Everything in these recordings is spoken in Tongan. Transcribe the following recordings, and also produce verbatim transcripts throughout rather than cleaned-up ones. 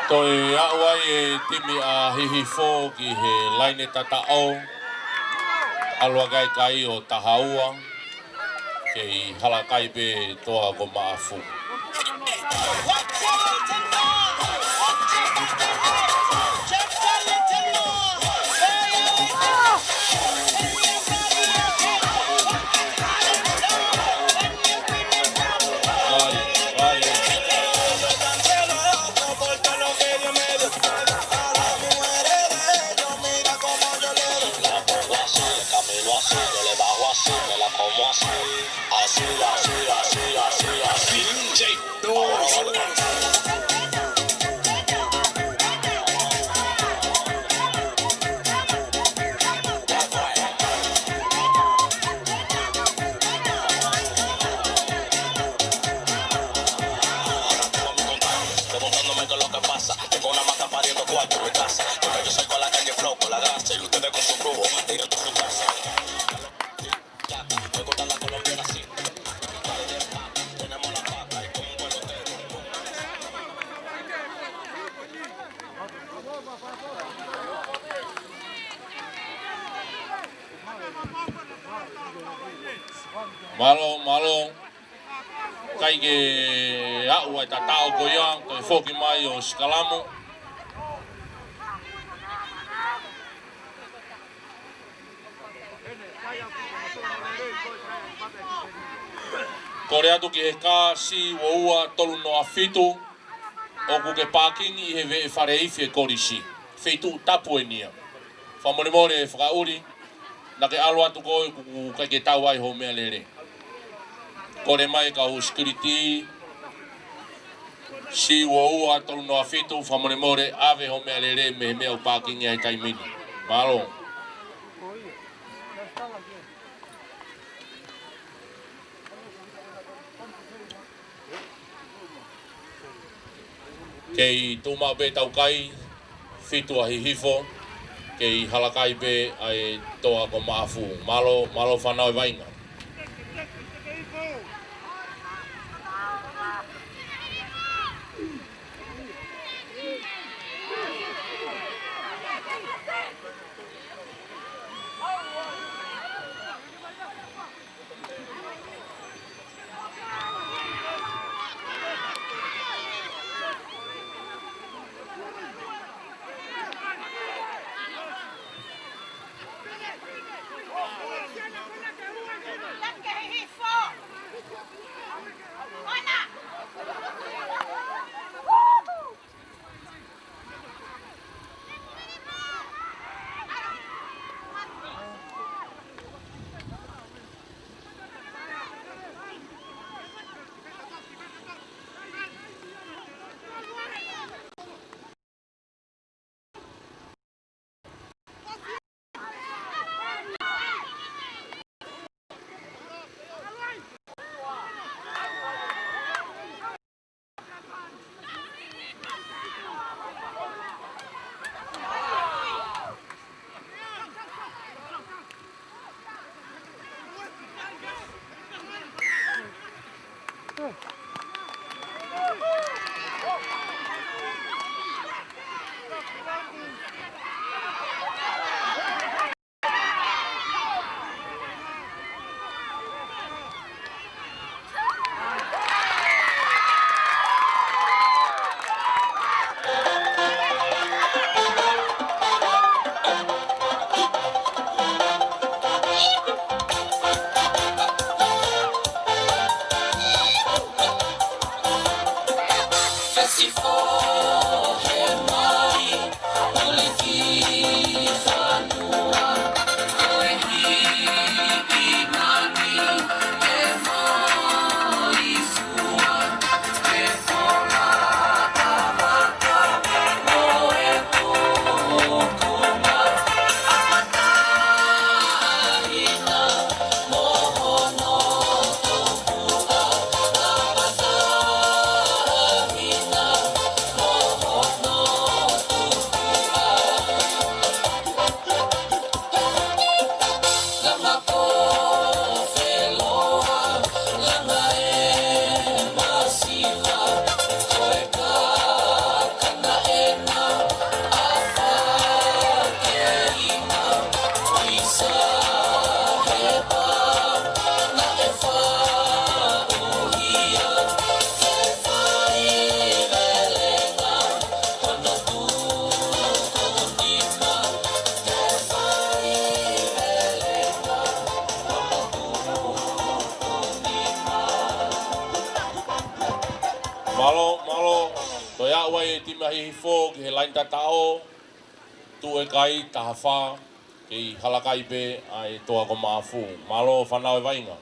Toe aʻu ai e timi ʻa Hihifo ki he laine tataʻo. ʻAlu hake ʻa e kai ʻo taha ua. Kei hala kai pē Toa ko Maʻafu. Mālō, mālō. Kai ke aʻu ai tataʻo ko ia, toe foki mai ʻo sikalamu. Kole atu ki he kā C ua ua tolu noa fitu, ʻoku ke pākingi ʻi he veʻe fale ifi e kolisi. Feituʻu tapu eni ia. Fakamolemole fakaʻuli, naʻa ke ʻalu atu koe ʻoku ʻikai ke tau ai hoʻo meʻalele. Kole mai kau sikiliti, C ua ua tolu noa fitu, fakamolemole ʻave hoʻo meʻalele mei he meʻa ʻoku pākingi ai he taimi ni. Mālō. Kei tuʻu maʻu pē tau kai, fitu ʻa Hihifo, kei hala kai pē ʻa e Toa ko Maʻafu. Mālō, mālō fānau e vaʻinga. Aʻu ai e timi ʻa Hihifo ki he laini tataʻo, tuʻu e kai taha fā, kei halakai pē ʻa e Toa ko Maʻafu. Mālō fānau e vaʻinga.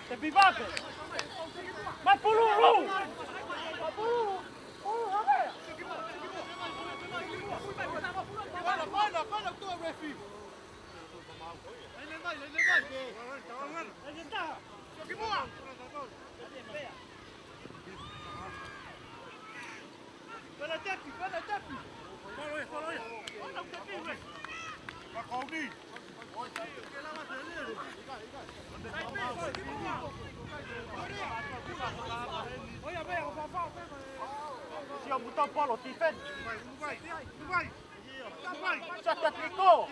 Te pipake. Mai pulu, pulu. Mai pulu. Pulu, ave. Mana, mana, mana, tuʻu e referee. Sio muta polo, defend. Sio tekniko.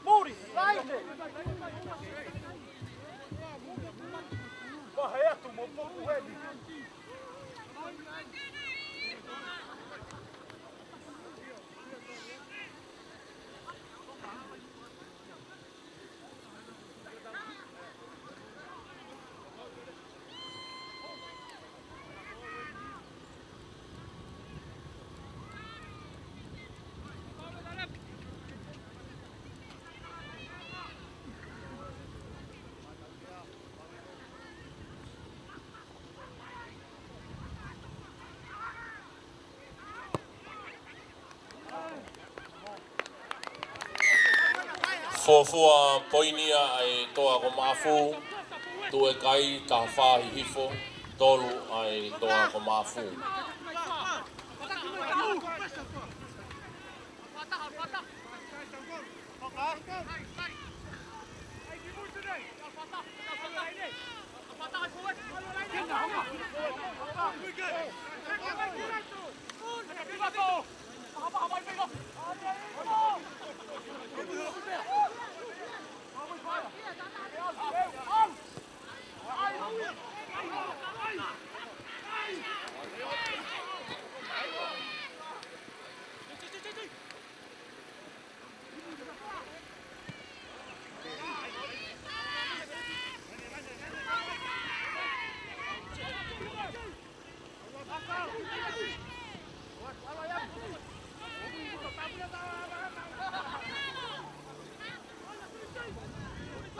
Muri, laine. Vahe atu mo poku heni. Fuofua poini ia ʻa e Toa ko Maʻafu, tuʻu e kai taha fā Hihifo, tolu ʻa e Toa ko Maʻafu.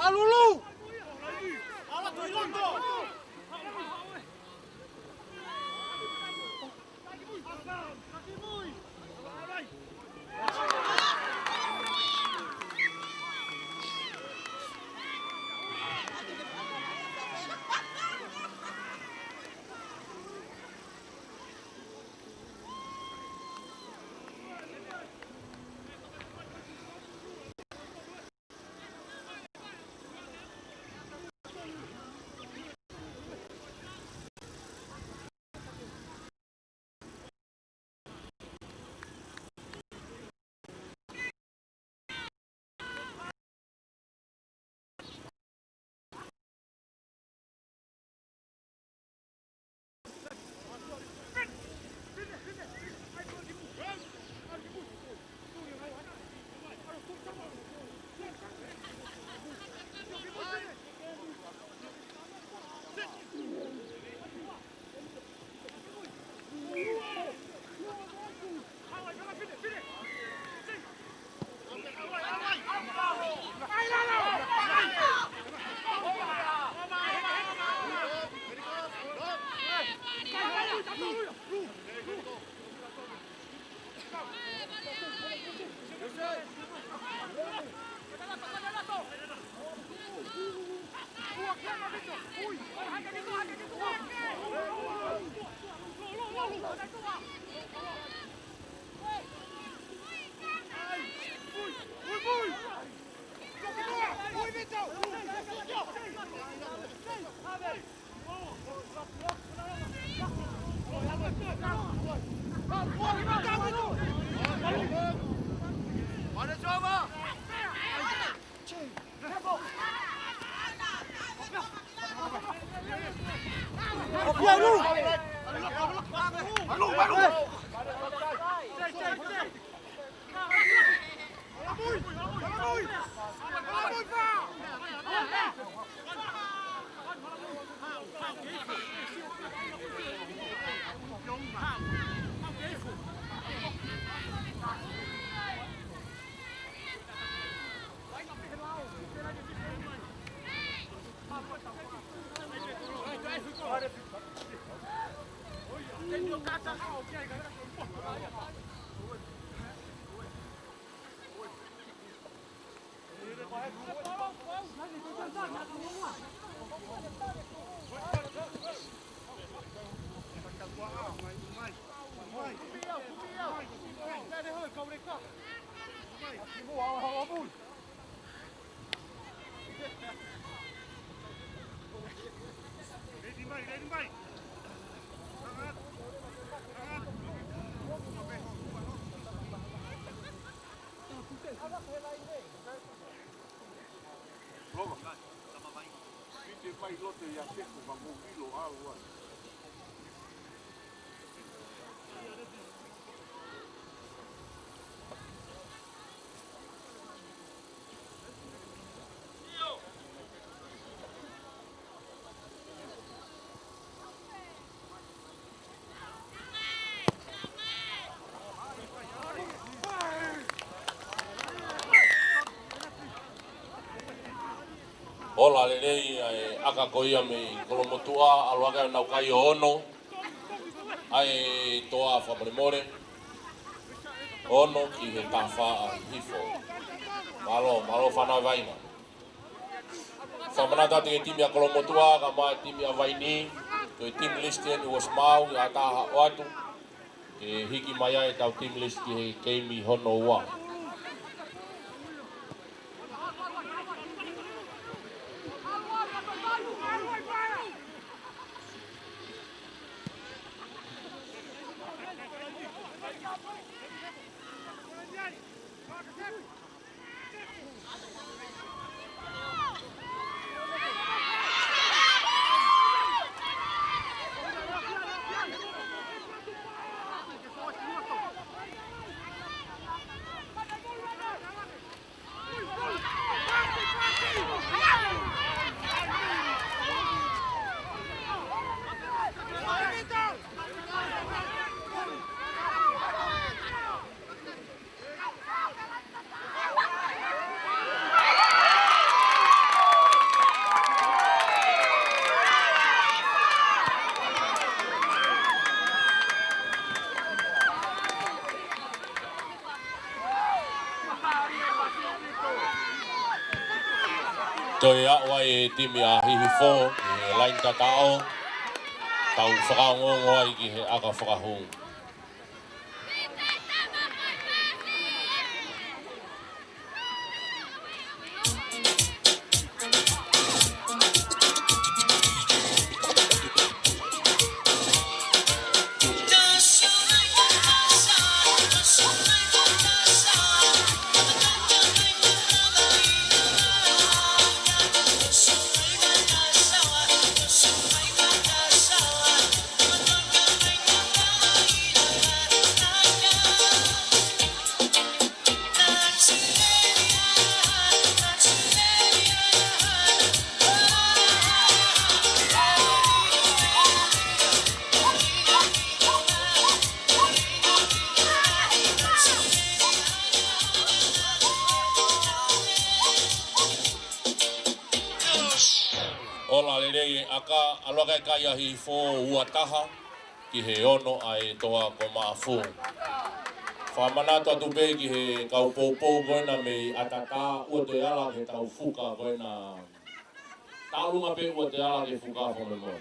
Alulu! Ola lelei ʻa e ʻaka ko ia mei Kolomotuʻa, ʻalu hake ʻo nau kai ʻo ono. ʻA e toa fakamolemole. Ono ki he taha fā ʻa Hihifo. Mālō, mālō fānau ʻa Vainga. Fakamanatu atu ki he timi ʻa Kolomotuʻa, kae ʻumaʻā e timi ʻa Vaini, ko e team list eni ʻosi maau, ʻa e taha ʻoatu, ke hiki mai ai ʻetau team list ki he keimi hono ua. Toe aʻu ai e timi ʻa Hihifo ki he laine tataʻo, tau fakaongoongo ai ki he ʻaka fakahū. Ola lelei e ʻaka, ʻalu hake e kai ʻa Hihifo ua taha ki he ono ʻa e toa ko Maʻafu. Fakamanatu atu pē ki he kau poupou ko ena mei ʻAtatā, ʻoua toe ala ke tau fuka ko ena Taulunga pē ua te ala ke fuka fo me moe.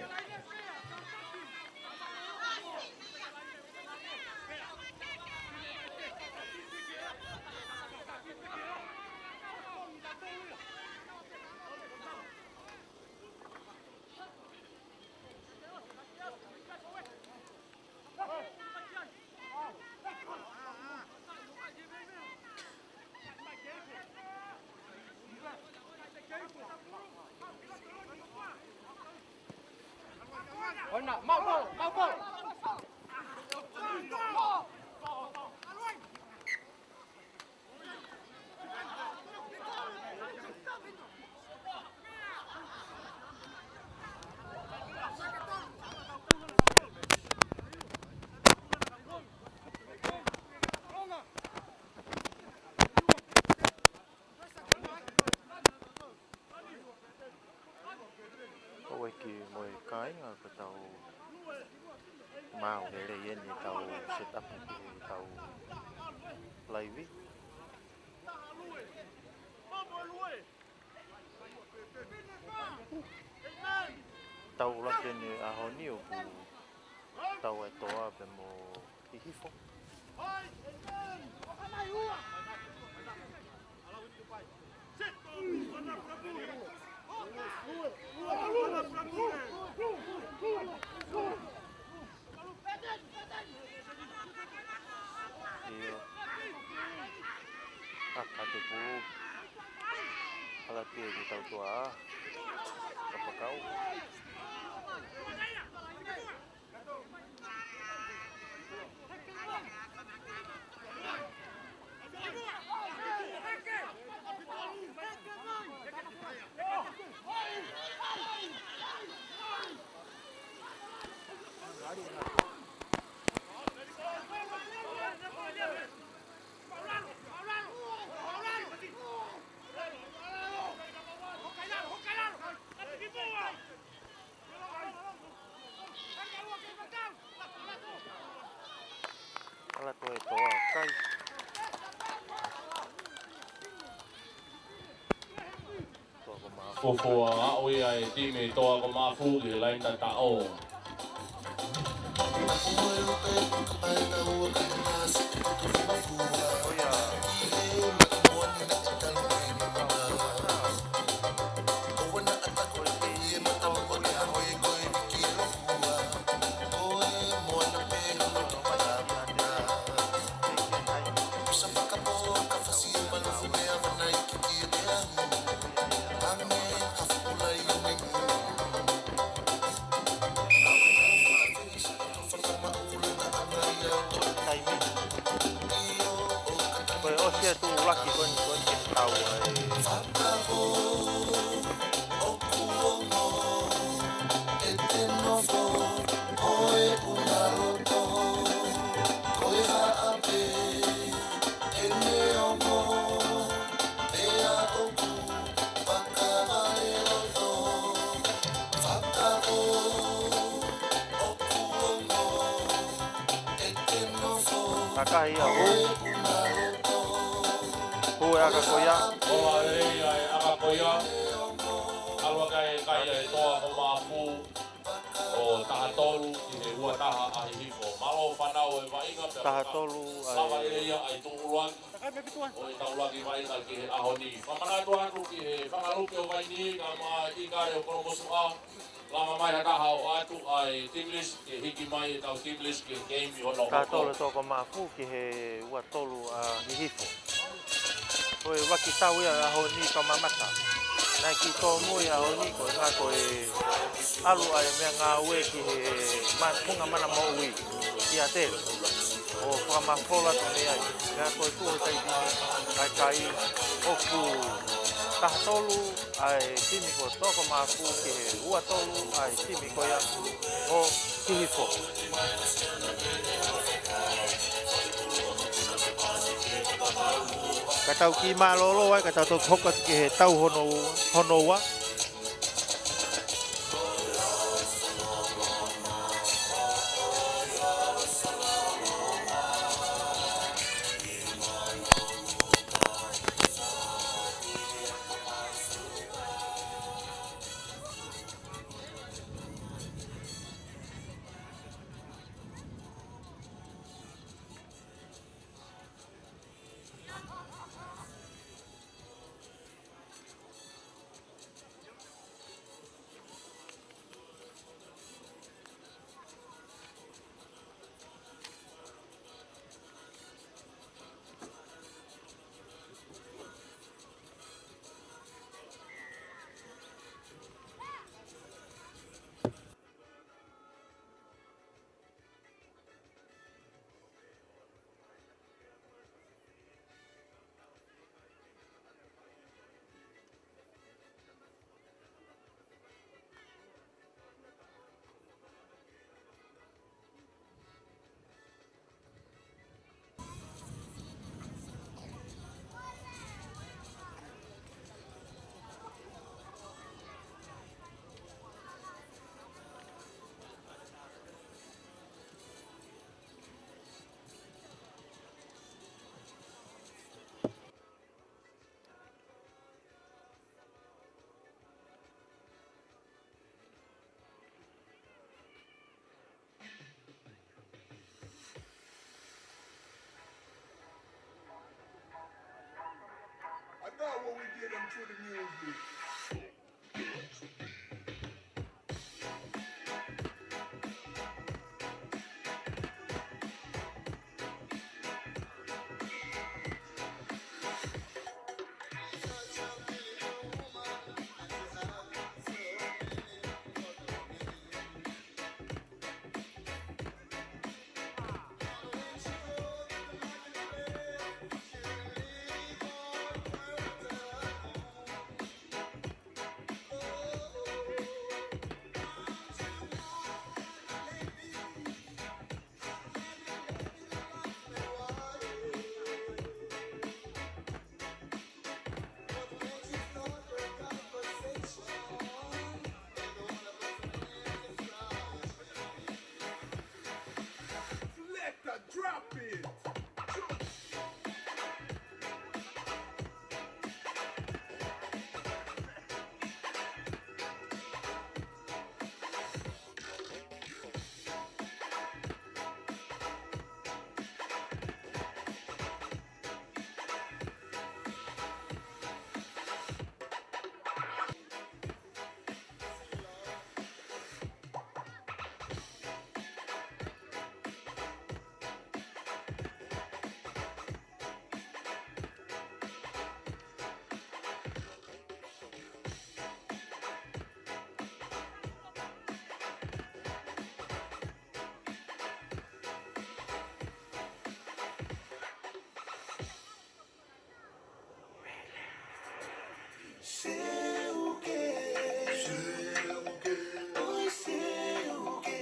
Ko e kiʻi moʻui kāinga, ko e tau mau lelei eni ʻetau set up ki heʻetau live. Tau ʻuluaki eni ʻaho ni ʻoku tau ʻe Toa pea mo Hihifo. ʻIo. ʻA, ka te pulu. Hala pē ki tau tua. Kapakau. Ala toe Toa kai. Toa ko Maʻafu. Fuofua aʻu ia e timi Toa ko Maʻafu ki he laini tataʻo. Ko e ʻosi atu ʻuluaki ko eni, ko eni ke tau ai. Takahi ia hū. Hū e ʻaka ko ia. ʻOa lelei ʻa e ʻaka ko ia. ʻAlu ʻa e kai, kai ʻa e Toa ko Maʻafu. ʻO taha tolu ki he ua taha ʻa Hihifo. Mālō fānau e vaʻinga pea taha tolu ʻa e lava lelei ia ʻa e tuʻuluaki. ʻO e taulaki vaʻinga ki he ʻaho ni. Fakamanatu atu ki he fanga lupe ʻo Vainī, kae ʻumaʻā ʻIkale ʻo Kolomotuʻa. Lava mai ha taha ʻo ʻoatu ʻa e team list, ke hiki mai ʻetau team list ki he game ʻi hono hoko. Taha tolu Toa ko Maʻafu ki he ua tolu ʻa Hihifo. Ko e ʻuluaki tau ia ʻaho ni ka mamata. Naʻe kiʻi tōmui ʻaho ni ko e ngā ko e ʻalu ʻa e meʻangāue ki he ma-, funga mana moʻui. Ki ʻAtele. ʻO fakamafola atu mei ai. Pea ko e tuʻu he taimi ni, ʻa e kai ʻoku taha tolu ʻa e timi ko Toa ko Maʻafu ki he ua tolu ʻa e timi ko ia ʻo Hihifo. Ka tau kiʻi mālōlō ai, ka tau toki hoko atu ki he tau hono, hono ua. Selector, drop it. Seuke, seuke, ʻoi seuke,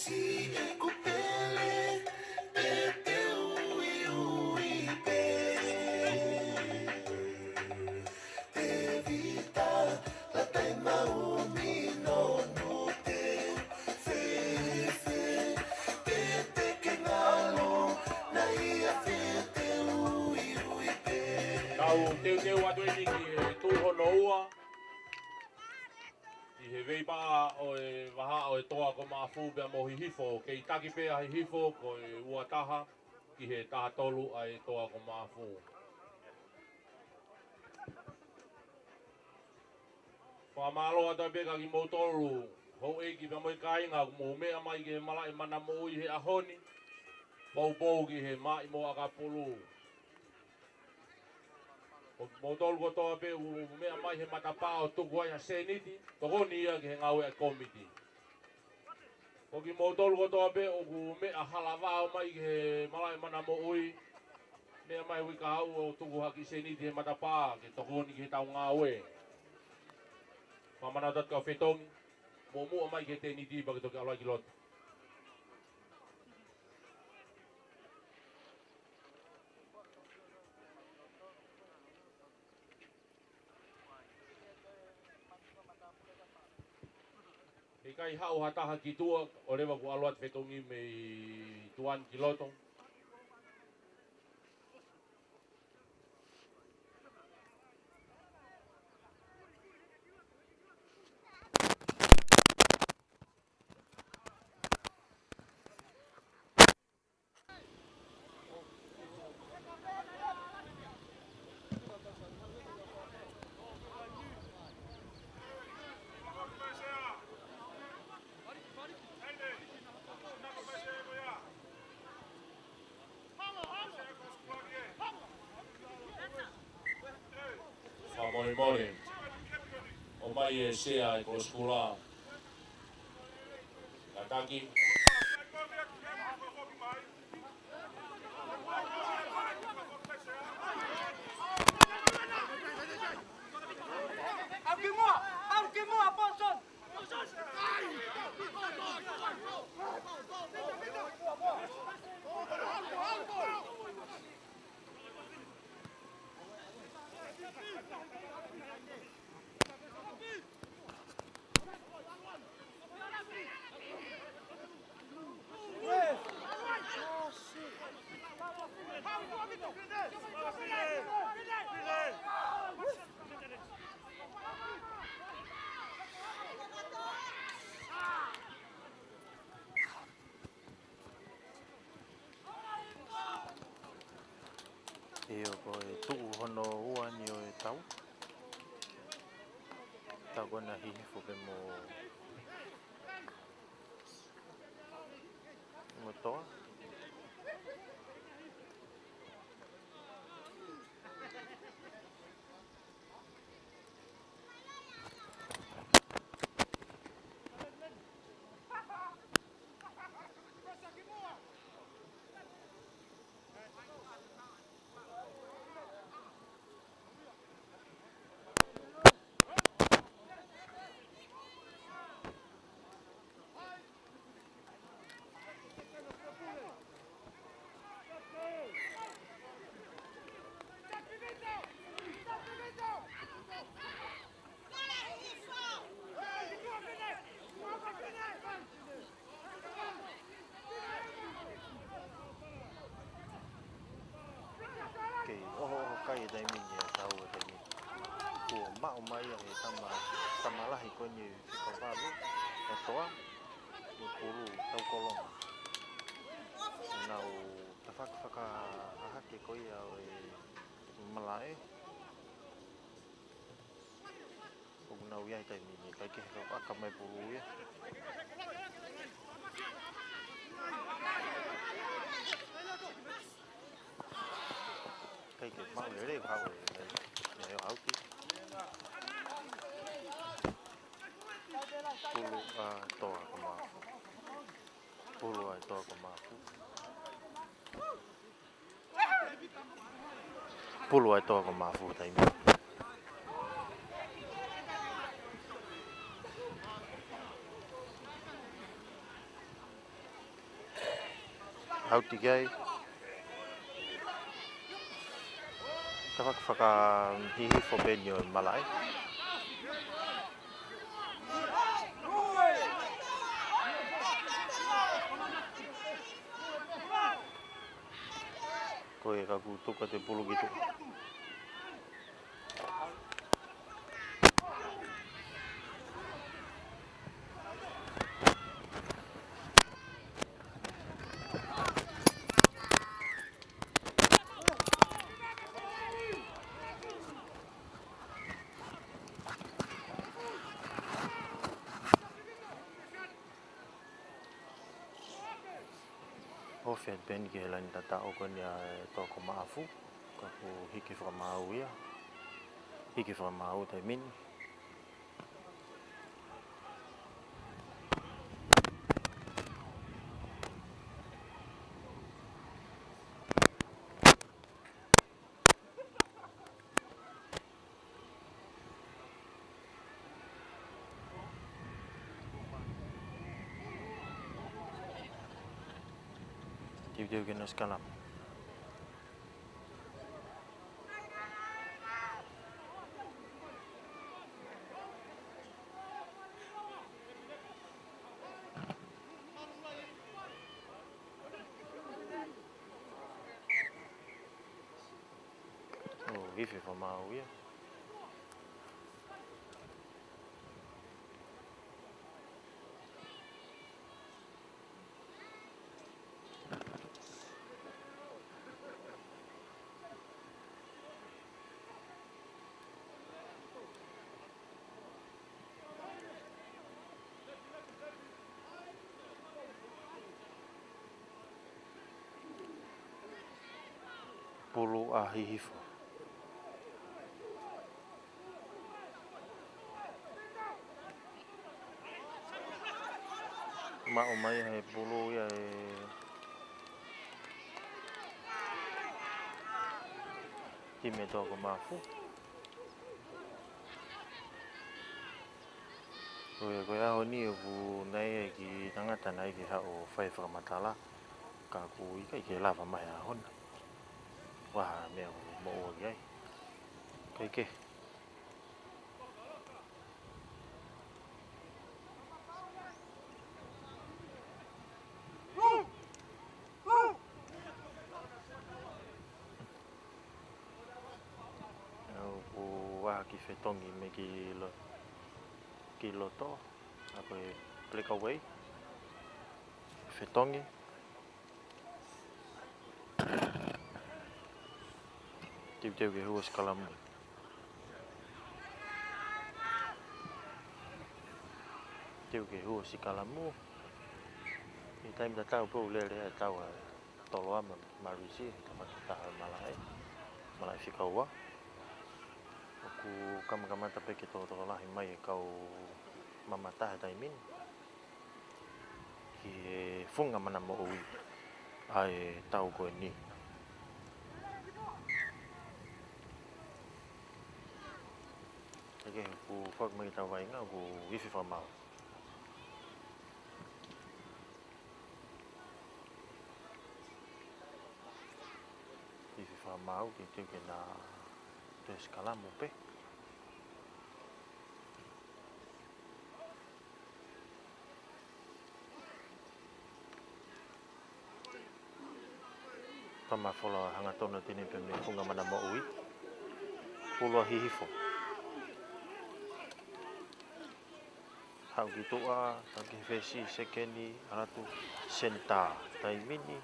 siʻeku pele, pete uiui pē. Tevita, Lata e mau mino nute, fefe, pete ke ngalo, naʻe ʻi ai fete uiui pē. Tau teuteu atu eni ki he tuʻu hono ua, ʻi he veipaʻa ʻo e vahaʻa ʻo e Toa ko Maʻafu pea mo Hihifo, kei taki pē ʻa Hihifo ko e ua taha ki he taha tolu ʻa e Toa ko Maʻafu. Fakamālō atu pē kia kimoutolu, houʻeiki pea mo e kāinga, kuo mou meʻa mai ki he malaʻe mana moʻui he ʻaho ni, poupou ki he maʻi mo ʻakapulu. Ko kimoutolu kotoa pē ʻoku meʻa mai he matapā ʻo tuku ai ha sēniti, tokoni ia ki he ngāue ʻa e kōmiti. Ko kimoutolu kotoa pē ʻoku meʻa hala vao mai ki he malaʻe mana moʻui, meʻa mai hui kahaʻu ʻo tuku ha kiʻi sēniti he matapā, ke tokoni ki heʻetau ngāue. Fakamanatu atu kia Fetongi, muʻomuʻa mai ki he tēniti pea ke toki ʻalu ai ki loto. Heʻikai haʻu ha taha ki tuʻa, ʻo leva kuo ʻalu atu Fetongi mei tuʻa ni ki loto. Fakamolemole. ʻOmai e sea e kolosi kula. Kātaki. Out ki muʻa! Out ki muʻa, Paulson! ʻIo, ko e tuʻu hono ua eni ʻo e Tau. Tau ko ena hihifo pē mo, mo Toa. Kei ʻohoʻoho kai e taimi ni, ʻa e tau e taimi ni. Kuo maʻu mai ʻa e tama, tama lahi ko eni fika valu, ʻa Toa, mo Pulu Taukolonga. Nau tafaʻaki fakahahake ko ia ʻo e malaʻe. ʻOku nau ʻi ai he taimi ni, ʻikai ke heka aka mai Pulu ia. ʻIkai ke maʻu lelei, haʻu e, e, e ʻauti. Pulu ʻa Toa ko Mafu. Pulu ʻa Toa ko Mafu. Pulu ʻa Toa ko Mafu taimi. ʻAuti ki ai. Tafaʻaki fakahihifo pē eni ʻo e malaʻe. Ko e kaku tuka te Pulu ki tuʻa. Ofi atu pē eni ki he laine tataʻo ko eni ʻa e Toa ko Mafu, ka kuo hiki fakamaau ia. Hiki fakamaau taimi ni. Teuteu ke nau sikalama. ʻO, ifi fakamaau ia. Pulu ʻa Hihifo. Maʻu mai he pulu ia e timi Toa ko Mafu. Ko e, ko e ʻaho ni ʻoku ʻi ai e kiʻi tangata naʻe ʻikai ke haʻu ʻo fai fakamatala, ka ʻoku ʻikai ke lava mai he ʻaho ni. Ko e hā e meʻa ʻoku moʻua ki ai? ʻIkai ke. ʻOku ʻi ai e kiʻi fetongi mei ki lo-, ki loto, ʻa ko e breakaway. Fetongi. Teuteu ke hū e sikalama. Teuteu ke hū ʻo sikalamu. ʻI he taimi tatau pē ʻoku lele ai e tau ʻa Toloa mo Marisi, he tafaʻaki taha ʻo e malaʻe. Malaʻe fika ua. ʻOku kamakamata pē ke tokotokolahi mai e kau mamata he taimi ni ki he funga mana moʻui ʻa e tau ko eni. Ke ke ʻoku foaki mai ki he tau vaʻinga ʻoku ifi fakamaau. Ifi fakamaau, teuteu ke na toe sikalamu pē. Pea mafola hangatonu atu eni pē mei he funga mana moʻui. Pulu ʻa Hihifo. Haʻu ki tuʻa, taki fesi, sekeni, ʻalu atu, senitā, taimi ni.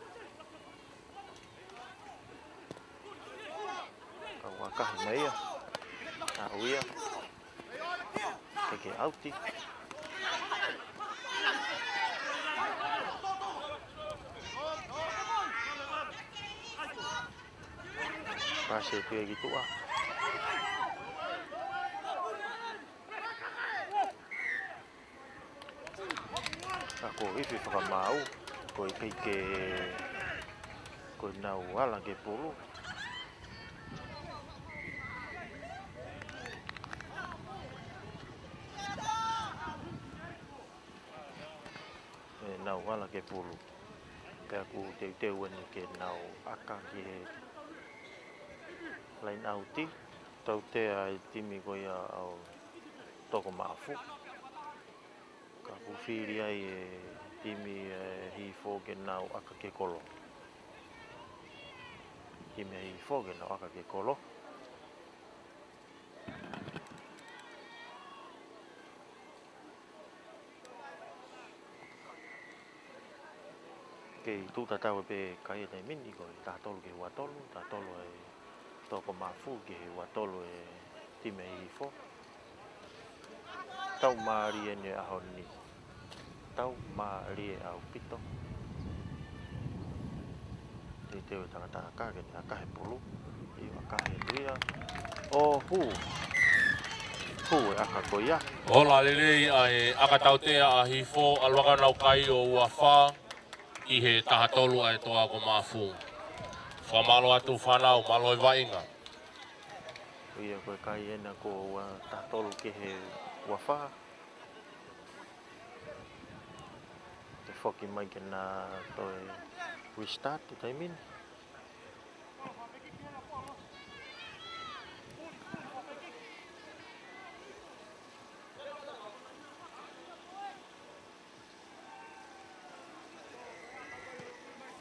Kau ʻakahi mai ia. Aʻu ia. Teke ʻauti. Pasi atu ia ki tuʻa. Ka ko e ifi fakamaau, ko e ʻikai ke, ko e nau ala ke pulu. ʻE nau ala ke pulu. Pea ʻoku teuteu eni ke nau ʻaka ki he laine ʻauti. Tautea e timi ko ia ʻa Tokomaʻafu. Ka ʻoku fili ai e timi ʻa Hihifo ke nau ʻaka ki he kolo. Timi ʻa Hihifo ke nau ʻaka ki he kolo. Kei tuʻu tatau pē e kai he taimi ni ko e taha tolu ki he ua tolu, taha tolu ʻa Tokomaʻafu ki he ua tolu ʻa e timi ʻa Hihifo. Tau mālie eni ʻaho ni. Tau mālie ʻaupito. Teuteu e tangata ʻaka ke ne ʻaka he pulu. ʻIo, ʻaka he tuia. ʻO hū. Hū e ʻaka ko ia. Ola lelei ʻa e ʻaka tautea ʻa Hihifo, ʻalu ʻo ʻaka ʻenau kai ʻo ua fā ki he taha tolu ʻa e Tokomaʻafu. Fakamālō atu fānau, mālō e vaʻinga. ʻIo, ko e kai ena ko ua taha tolu ki he ua fā. Ke foki mai ke na toe restart he taimi ni.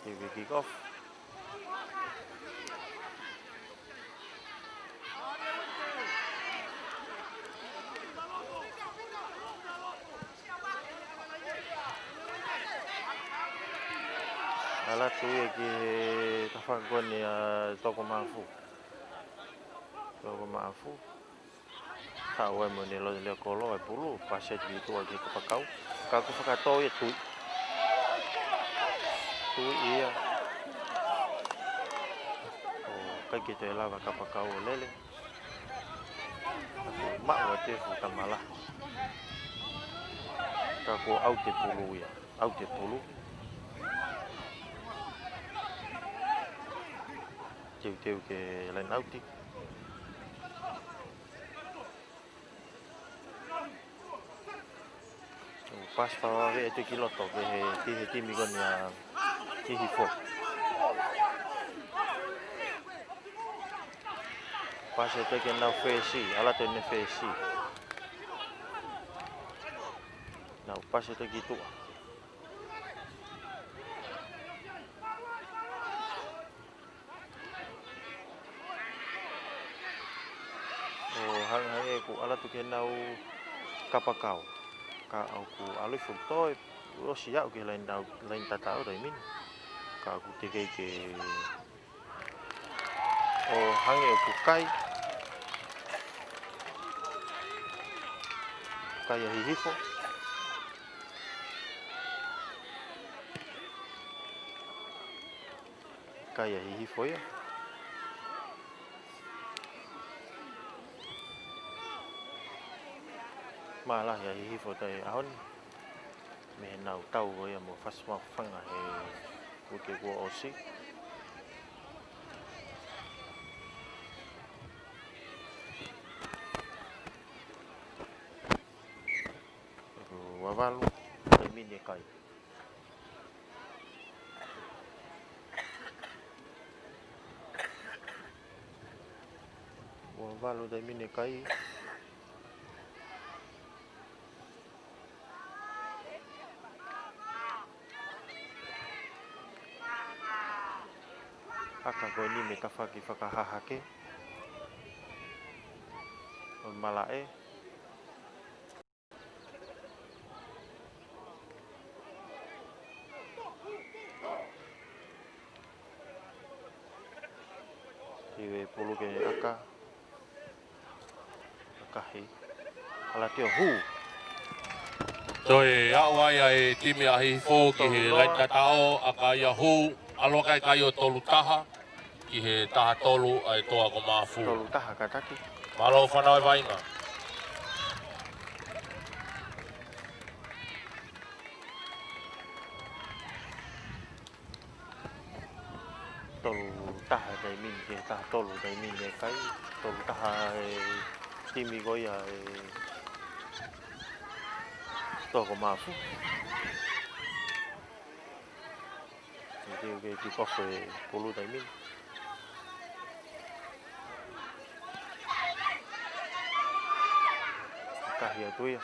Ke kick off. ʻAlu atu ia ki he tafaʻaki ko eni ʻa Tokomaʻafu. Tokomaʻafu. Haʻu ai mo ʻene loto lea kolo e pulu, pasi atu ki tuʻa ki he kapakau. Ka ʻoku fakatō ia, tui. Tui ia. ʻOku ʻikai ke toe lava kapakau ʻo lele. Maʻu atu e fuʻu tamala. Ka ko e ʻauti e pulu ia. ʻAuti e pulu. Teuteu ke laine ʻauti. Pasi fakavave atu ki loto ki he, ki he timi ko eni ʻa Hihifo. Pasi atu ki heʻenau fesi, ʻalu atu ʻene fesi. Nau pasi atu ki tuʻa. ʻO hangē, hangē ʻoku ʻalu atu ki heʻenau kapakau. Ka ʻoku ʻalu hifo toe, ʻosi aʻu ki he laine, laine tatau taimi ni. Ka ʻoku teʻeki ke, ʻo hangē ʻoku kai. Kai ʻa Hihifo. Kai ʻa Hihifo ia. Mālahi ʻa Hihifo he ʻaho ni. Mei heʻenau tau ko ia mo Fasi Maʻufanga he uike kuo ʻosi. Ua valu, taimi ni e kai. Ua valu, taimi ni e kai. Aka ko eni mei he tafaʻaki fakahahake ʻo Malaʻe. Hive pulu ke aka. Akahi. Ala tio hū. Toe aʻu ai ʻa e timi ʻa Hihifo ki he laini tataʻo, aka ia hū, ʻalu ʻa e kai ʻo tolu taha ki he taha tolu ʻa e Toa ko Mafu. Tolu taha kātaki. Mālō fānau e vainga. Tolu taha taimi ni ki he taha tolu taimi ni e kai. Tolu taha e timi ko ia e Toa ko Mafu. Ke, ke, ke kick off e pulu taimi ni. Akahi atu ia.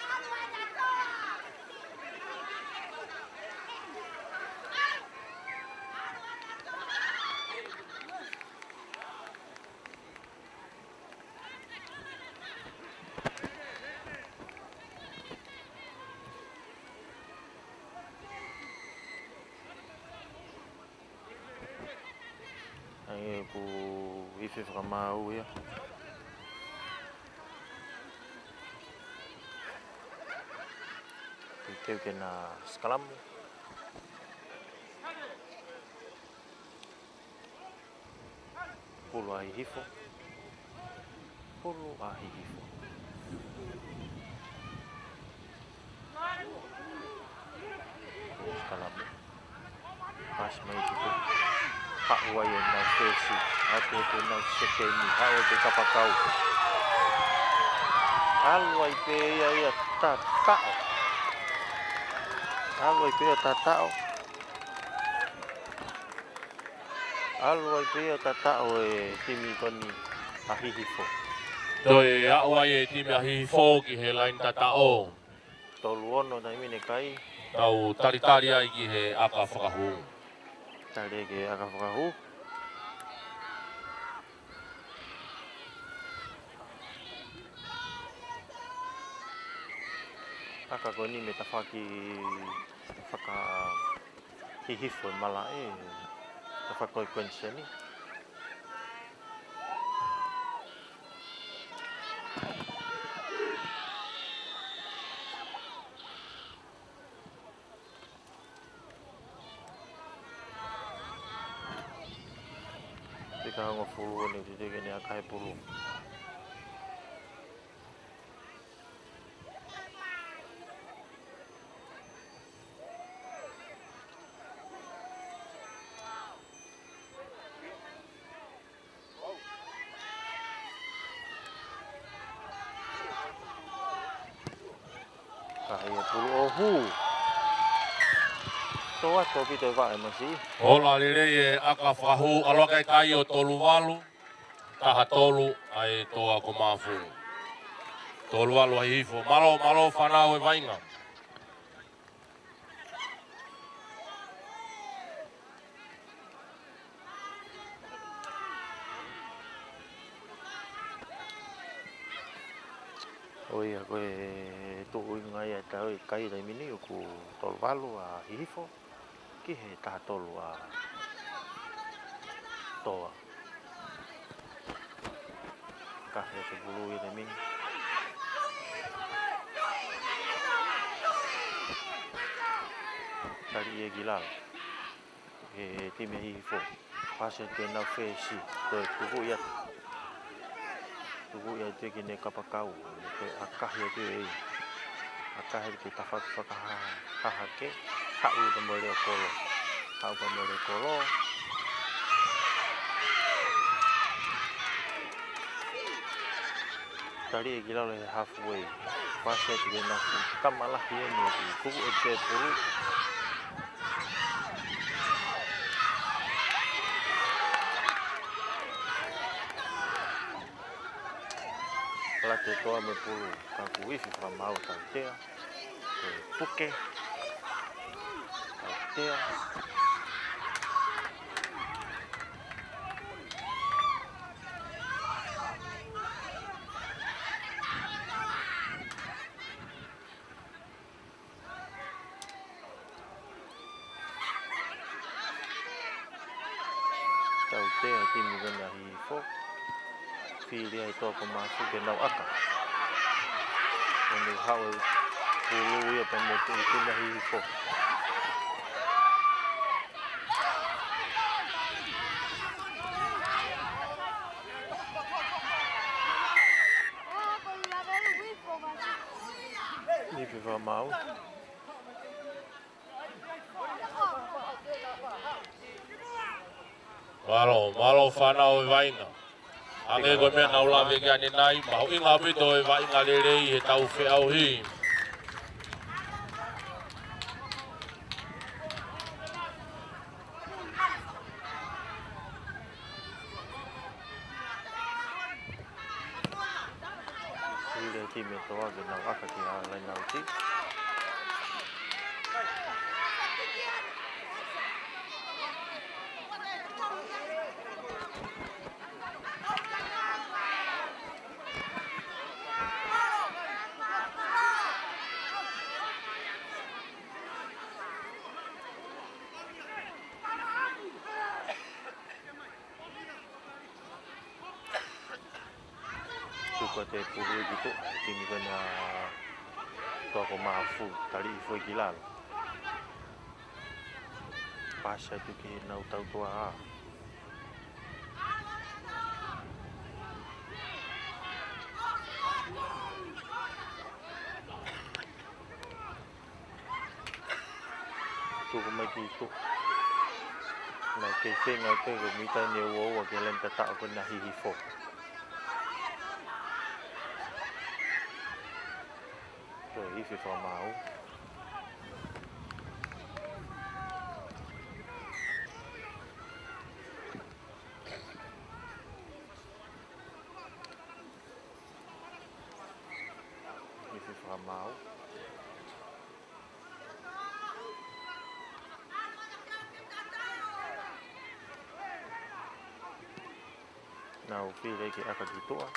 ʻA ia ʻoku ifi fakamaau ia. Teuteu ke na sikalamu. Pulu ʻa Hihifo. Pulu ʻa Hihifo. Sikalamu. Pasi mai ki te. Haʻu ai ʻenau fesi. Atu ʻenau sekeni. Haʻu ʻenau kapakau. ʻAlu ai pē ia ʻo tataʻo. ʻAlu ai pē ia ʻo tataʻo. ʻAlu ai pē ia ʻo tataʻo e timi ko eni ʻa Hihifo. Toe aʻu ai e timi ʻa Hihifo ki he laini tataʻo. Tolu ono taimi ni e kai. Tau talitali ai ki he aka fakahū. Tali ki he aka fakahū. Aka ko eni mei he tafaʻaki faka- Hihifo e Malaʻe, tafaʻaki ko ē Kuinisoni. Fika hongofulu ʻeni, teuteu ke ne aka e pulu. Kahi e pulu ʻo hū. Tō atu ʻaupito e vaʻe, Masi. Ola lelei e aka fakahū, ʻalu ʻa e kai ʻo tolu valu. Taha tolu ʻa e Toa ko Mafu. Tolu valu ʻa Hihifo. Mālō, mālō fānau e vainga. ʻO ia ko e tuʻunga ia ʻetau kai taimi ni ʻoku tolu valu ʻa Hihifo. Ki he taha tolu ʻa Toa. Kahi e pulu ʻi he mini. Tali ia ki lalo. He timi Hihifo. Pasi atu ki heʻenau fesi, toe tukuʻi atu. Tukuʻi atu ki heʻene kapakau, toe ʻakahi atu ē. ʻAkahi atu ki he tafaʻaki fakahahake, haʻu pea mo e leʻo kolo. Haʻu pea mo e leʻo kolo. Tali ē ki lalo he halfway. Pasi atu ki heʻenau fuʻu tama lahi ē, mo e fuʻu ʻe tēpulu. Late toa mo e pulu, ka kuo ifi fakamaau e tautea. Ko e puke. Tautea. Tautea e timi ko ena Hihifo. Fili ai e toa ko Mafu ke nau ʻaka. Ko ʻene haʻu e pulu ia pea mo e timi ko ena Hihifo. Ifi fakamaau. Mālō, mālō fānau e vaʻinga. Hangē ko e meʻa naʻa ku lave ki ai ʻanenai, mahuʻinga ʻaupito e vaʻinga lelei he tau feʻauhi. Fili e timi toa ke nau ʻaka ki he laine ʻauti. Tuku atu e pulu ki tuʻa, timi ko ena toa ko Mafu, tali hifo ki lalo. Pasi atu ki heʻenau tautea ʻa. Tuku mai ki tuʻa. Nau kei feinga ke ko e mita ʻe uaua ki he laine tataʻo ko ena Hihifo. Ko e ifi fakamaau. Ifi fakamaau. Nau fili ke ʻaka ki tuʻa.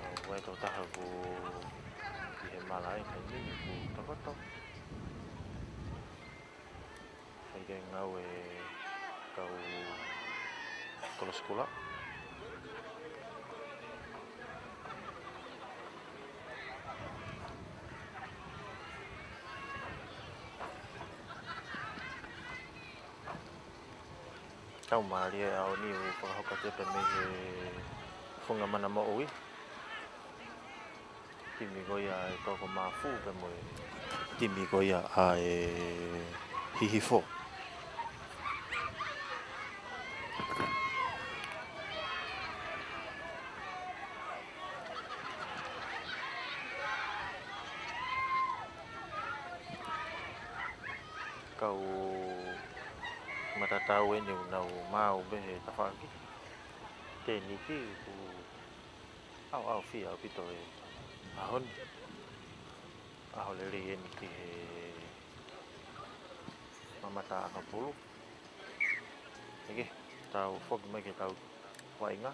Nau vai tau taha ku ki he mala ai kai nini ku takoto. Hai ke ngāue kau kolosi kula. Kau mālie ʻaho ni ʻoku fakahoko atu pē mei he funga mana moʻui. Timi ko ia e toa ko Mafu pea mo e timi ko ia ʻa e Hihifo. Kau matatau eni ʻoku nau maau pē he tafaʻaki. Tēniti ʻoku ʻaoʻaofia ʻaupito e ʻaho ni. ʻAho lelei eni ki he mamata ʻakapulu. ʻEke, tau foki mai ki he tau vaʻinga.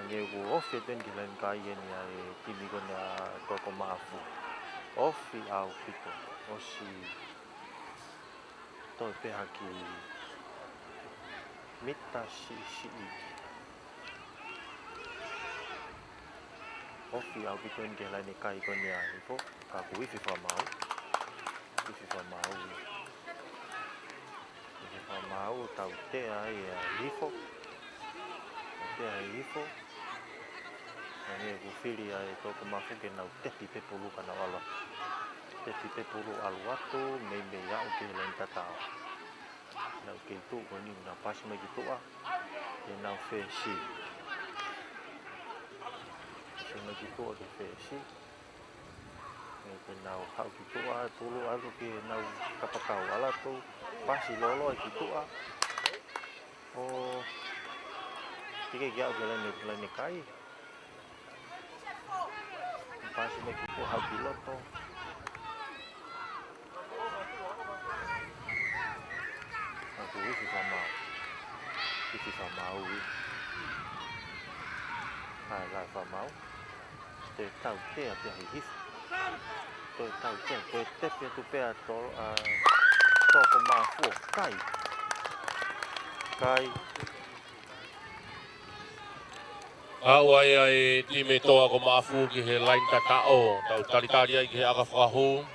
Hangē ʻoku ofi atu eni ki he laine kai eni ʻa e timi ko eni ʻa Tokōmaʻafu. Ofi ʻaupito. ʻOsi toe pē ha kiʻi mita siʻisiʻi. Ofi ʻaupito eni ki he laine kai ko eni ʻa Hihifo. Ka kuo ifi fakamaau. Ifi fakamaau. Ifi fakamaau, tautea ai ʻa Hihifo. Tautea ʻa Hihifo. Hangē ʻoku fili ʻa e Tokōmaʻafu ke nau tepi pē pulu ka nau ʻalu atu. Tepi pē pulu ʻalu atu, meimei aʻu ki he laine tataʻo. Nau kei tuʻu ko eni, nau pasi mai ki tuʻa. Ke nau fesi. Pasi mai ki tuʻa ke fesi. Ke nau haʻu ki tuʻa, pulu atu ke nau kapakau ʻalu atu. Pasi lōloa ki tuʻa. ʻO teʻeki ke aʻu ki he laine, laine kai. Pasi mai ki tuʻa haʻu ki loto. Ka kuo ifi fakamaau. Ifi fakamaau ē. ʻAi, lahi fakamaau. Toe tautea pē ʻa Hihifo. Toe tautea, toe tepi atu pē ʻa To-, ʻa Tokōmaʻafu ʻo kai. Kai. Aʻu ai ʻa e timi Tokōmaʻafu ki he laine tataʻo, tau talitali ai ki he ʻaka fakahū.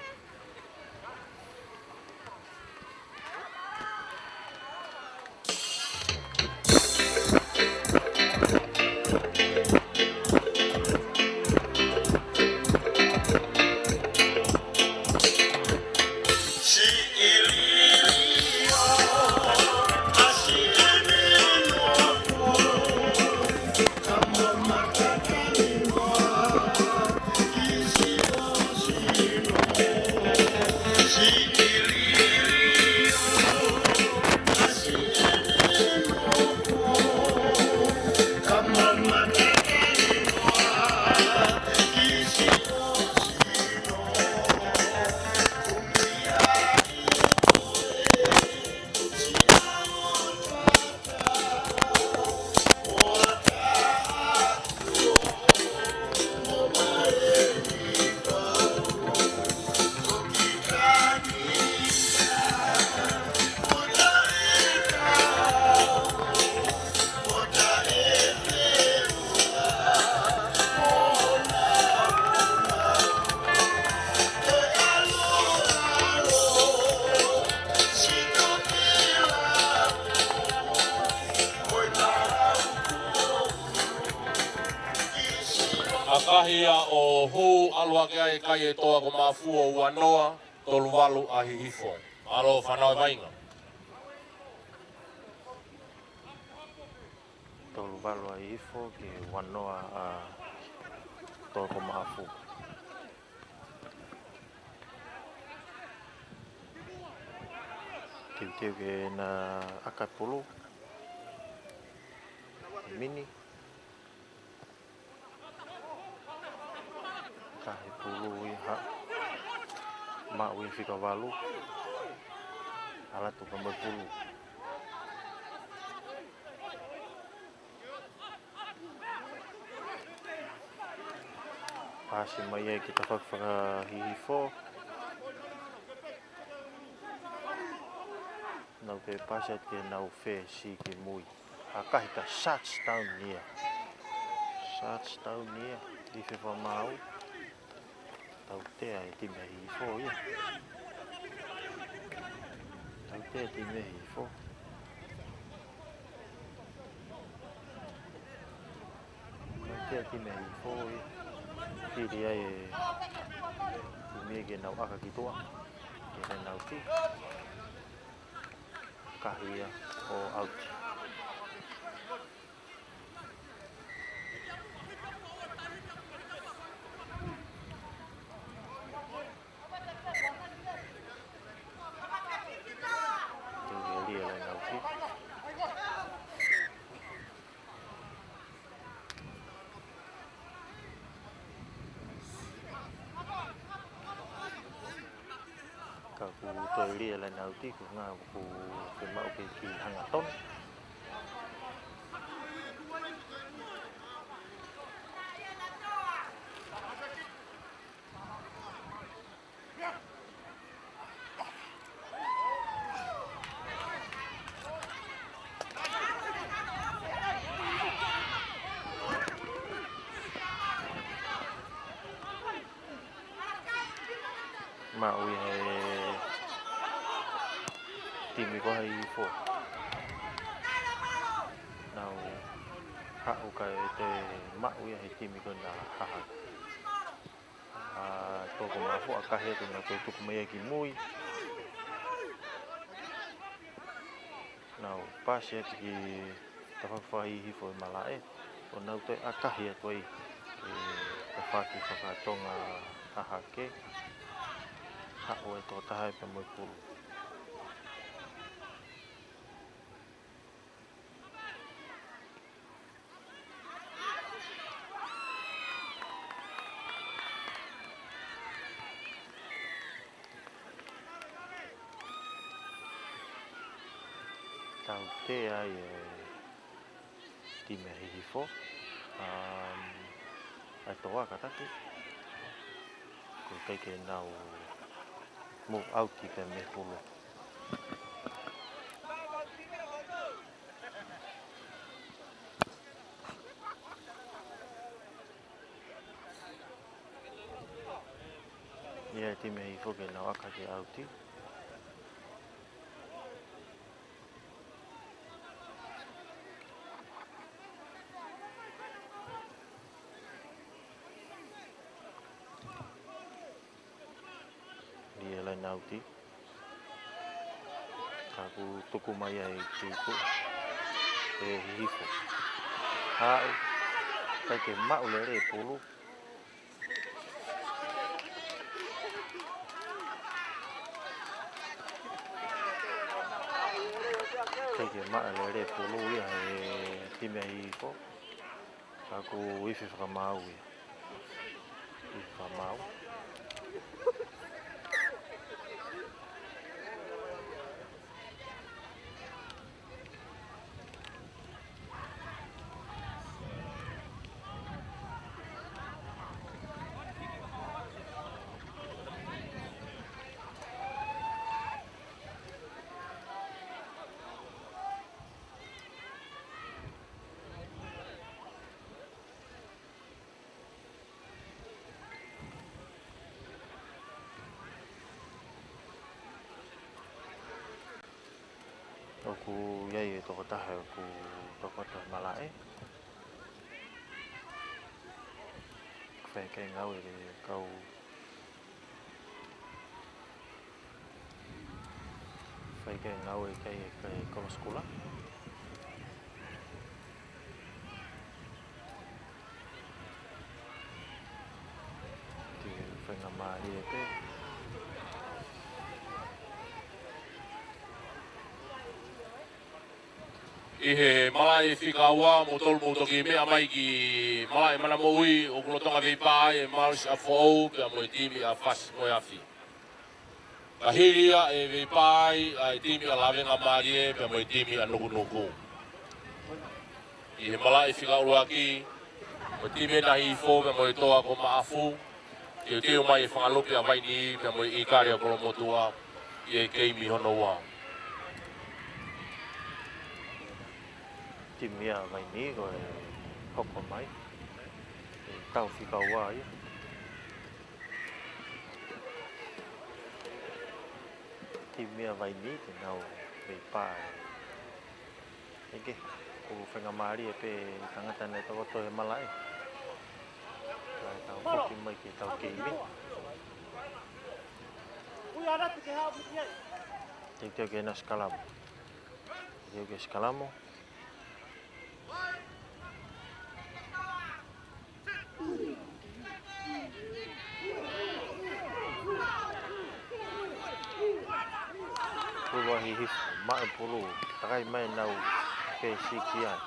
ʻAkahi ia ʻo hū ʻalu hake ai e kai ʻa Tokōmaʻafu ʻo ua noa, tolu valu ʻa Hihifo. Mālō fānau ʻa e vaʻinga. Tolu valu ʻa Hihifo ki he ua noa ʻa Tokōmaʻafu. Teuteu ke na ʻaka pulu. Mini. Kahi pulu ia. Maʻu ia fika valu. ʻAlu atu ka mo e pulu. Pasi mai ai ki tafaʻaki faka-Hihifo. Nau pē pasi atu ke nau fesi ki mui. ʻAkahi ka touchdown ia. Touchdown ia. Ifi fakamaau. Tautea e timi ʻa Hihifo ia. Tautea e timi ʻa Hihifo. Tautea e timi ʻa Hihifo ia. Fili ai e timi ke nau ʻaka ki tuʻa. Ke nau ki. Kahi ia ʻo ʻauti. Tuli e lia laine ʻauti. Ka kuo toe lia laine ʻauti, ko e ʻuhinga ʻoku fiemaʻu ke kiʻi hangatonu. Maʻu ia he timi ko Hihifo. Nau haʻu kae toe maʻu ia he timi ko ena Hahake. ʻA, toko mafu ʻa kahe ko ena toe tuku mai ia ki mui. Nau pasi atu ki tafaʻaki fakaHihifo ʻi malaʻe. ʻO nau toe ʻakahi atu ai ki tafaʻaki fakaTonga Hahake. Haʻu e tokotaha pea mo e pulu. Tautea ai e timi ʻa Hihifo. Um, ʻa e toa kātaki. ʻOku ʻikai ke nau move out ki pea mei he pulu. ʻIo, e timi ʻa Hihifo ke nau ʻaka ke ʻauti. ʻIo, laine ʻauti. Ka kuo tuku mai ai ki tuʻa ʻe Hihifo. Haʻu, ʻikai ke maʻu lelei e pulu. ʻIkai ke maʻu lelei e pulu ia he timi ʻa Hihifo. Ka kuo ifi fakamaau ia. Ifi fakamaau. ʻOku ʻi ai e tokotaha ʻoku tokoto he malaʻe. Fai e ngāue ʻa e kau Fai e ngāue ʻa e kau sikula. Te faingamālie pē. ʻI he malaʻe fika ua, mou tolu mou toki meʻa mai ki malaʻe manamoʻui, ʻoku lolotonga veipā ai e Marist ʻa Foʻou, pea mo e timi ʻa Fasi mo e Afi. Ka hili ia e veipā ai ʻa e timi ʻa Lavengamālie, pea mo e timi ʻa Nukunuku. ʻI he malaʻe fika ʻuluaki, ko e timi ʻa Hihifo, pea mo e toa ko Maʻafu, teuteu mai e fanga lupe ʻa Vaini, pea mo e ʻIkale ʻa Kolomotuʻa, ʻi he keimi hono ua. Timi ʻa Vaini ko e hoko mai. Tau fika ua ia. Timi ʻa Vaini te nau veipā. ʻEke, ʻoku faingamālie pē tangata ne tokoto he malaʻe. Kae tau foki mai ke tau keimi. Teuteu ke na sikalamo. Teuteu ke sikalamo. Pulu ʻa Hihifo, maʻu e pulu, takai mai nau pē siki ai.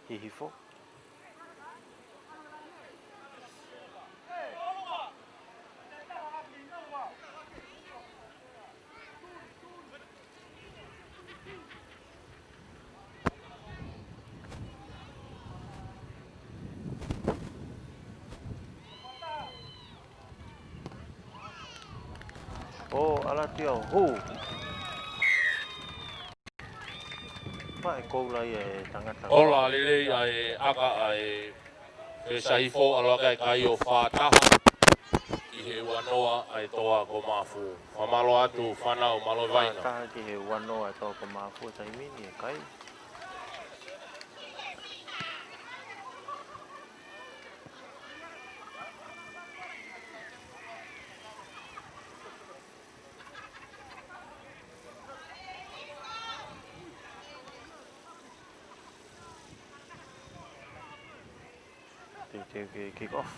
Hihifo. ʻO ʻAlati ʻo hū. Faʻa koula ia e tangata. Ola lelei ʻa e ʻaka ʻa e Fesa Hihifo, ʻalu hake ʻa e kai ʻo fā taha ki he ua noa ʻa e Toa ko Maʻafu. Fakamālō atu fānau, mālō e vaʻinga. Fā taha ki he ua noa ʻa e Toa ko Maʻafu he taimi ni e kai. Teuteu ke kick off.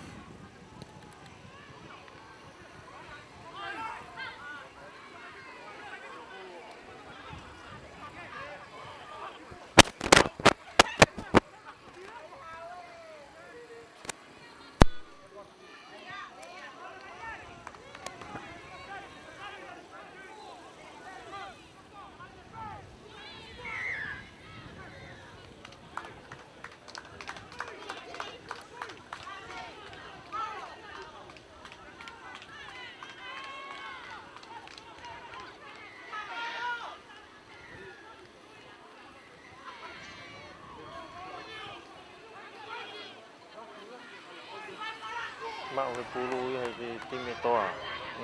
Maʻu he pulu ia he timi Toa,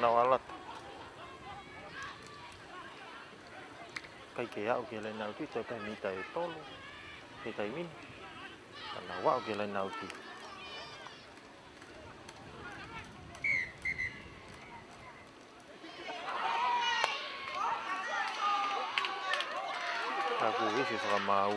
nau ʻalu atu. ʻIkai ke aʻu ki he laine ʻauti, toe kai mita ʻe tolu he taimi ni. Ka nau aʻu ki he laine ʻauti. Ka kuo ʻosi fakamaau.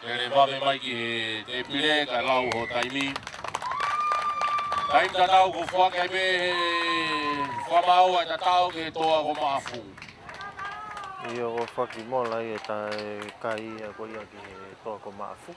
Lele vave mai ki he tēpile, kae lau ho taimi. Taimi tatau kuo foaki ai pē he fakamaau ʻa e tatau ki he Toa ko Maʻafu. ʻIo, ʻo faki mola ia ʻe he kai ia ko ia ki he Toa ko Maʻafu.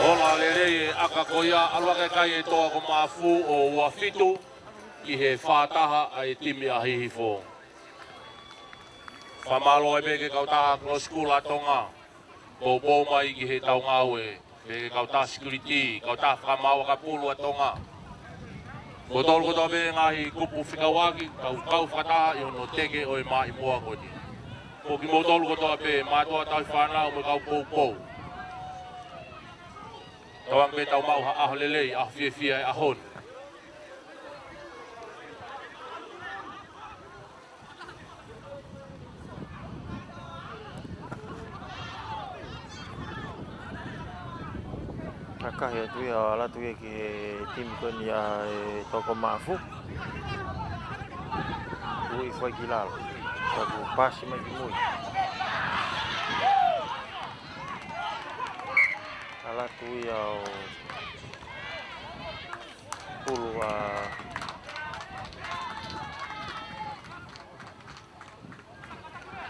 Ola lelei e ʻaka ko ia, ʻalu hake kai e Toa ko Maʻafu ʻo ua fitu ki he fā taha ʻa e timi ʻa Hihifo. Fakamālō ai pē ki he kautaha Cross School ʻa Tonga. Poupou mai ki he tau ngāue, pea ki he kautaha security, kautaha fakamaau ʻakapulu ʻa Tonga. Kimoutolu kotoa pē ngaahi kupu fekauʻaki, kau, kau fakataha ʻi hono teke ʻo e maʻimoa ko eni. Ko kimoutolu kotoa pē, mātuʻa tauhi fānau mo e kau poupou. Tauange pē tau maʻu ha ʻaho lelei, ʻaho fiefia e ʻaho ni. Kahi atu ia, ʻalu atu ia ki he timi ko eni ʻa e Toko Maʻafu. Ui fai ki lalo. Ka kuo pasi mai ki mui. ʻAlu atu ia ʻo pulu ʻa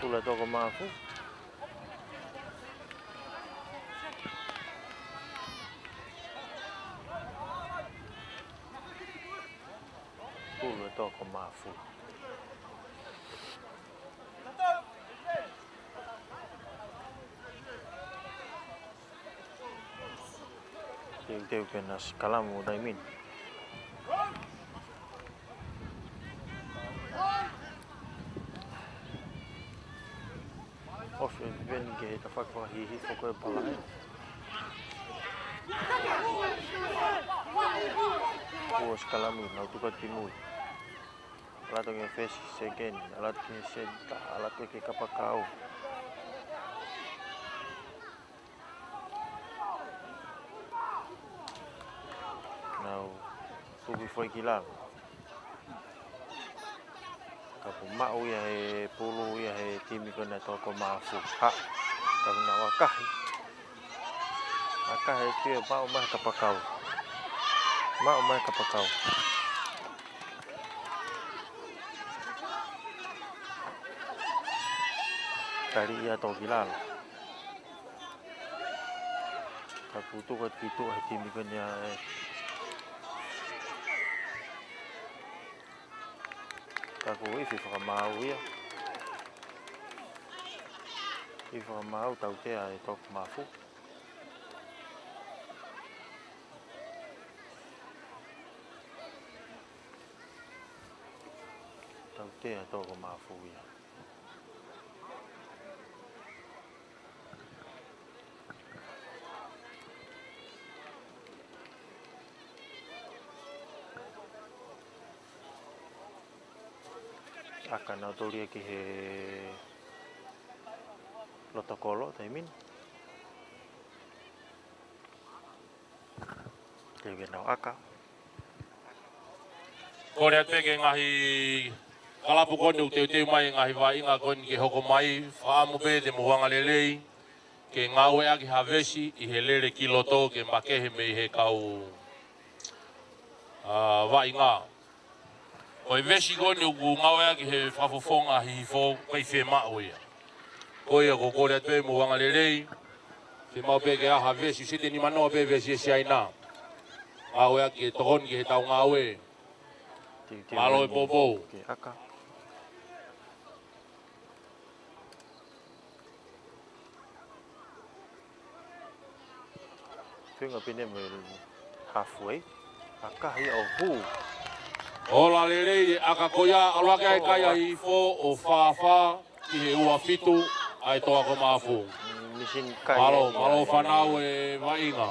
pulu ʻa Toko Maʻafu. Pulu ʻa Toko Maʻafu. Teuteu ke na sikalamu taimi ni. Ofi e pipeni ke he tafaʻaki fakahihifo ko e palaʻe. Kuo sikalamu, nau tuku atu ki mui. ʻAlu atu ki he fesi, sekeni, ʻalu atu ki he senitā, ʻalu atu ki he kapakau. Nau tuku fai ki lalo. Ka kuo maʻu ia he pulu ia he timi ko ena Toko Maʻafu. Haʻu. Ka kuo nau ʻakahi. ʻAkahi atu ia, maʻu mai kapakau. Maʻu mai kapakau. Tali ia toki lalo. Ka kuo tuku atu ki tuʻa he timi ko eni ʻa e. Ka kuo ifi fakamaau ia. Ifi fakamaau, tautea ʻe Toko Maʻafu. Tautea ʻe Toko Maʻafu ia. ʻAka, nau toli ia ki he loto kolo taimi ni. Teuteu ke nau ʻaka. Kole atu pē ki he ngaahi kalapu ko eni ʻoku teuteu mai e ngaahi vaʻinga ko eni ke hoko mai, fakaʻamu pē te mou angalelei ke ngāueʻaki ha vesi ʻi he lele ki loto ke makehe mei he kau, ā, vaʻinga. Ko e vesi ko eni ʻoku ngāueʻaki he fakafofonga Hihifo, ʻikai fiemaʻu ia. Ko ia ʻoku ou kole atu pē mou angalelei, fiemaʻu pē ke ʻai ha vesi, seti nimanoa pē vesi ʻa Siaina. Ngāueʻaki ke tokoni ki heʻetau ngāue. Teuteu. Mālō e poupou. Ke ʻaka. Feinga pē ʻeni mo e hafu ē. ʻAkahi ʻo hū. Ola lelei e ʻaka ko ia, ʻalu hake ai e kai ʻa Hihifo ʻo fāfā ki he ua fitu ʻa e Toko Maʻafu. Misini kai. Mālō, ē, mālō fānau e vaʻinga.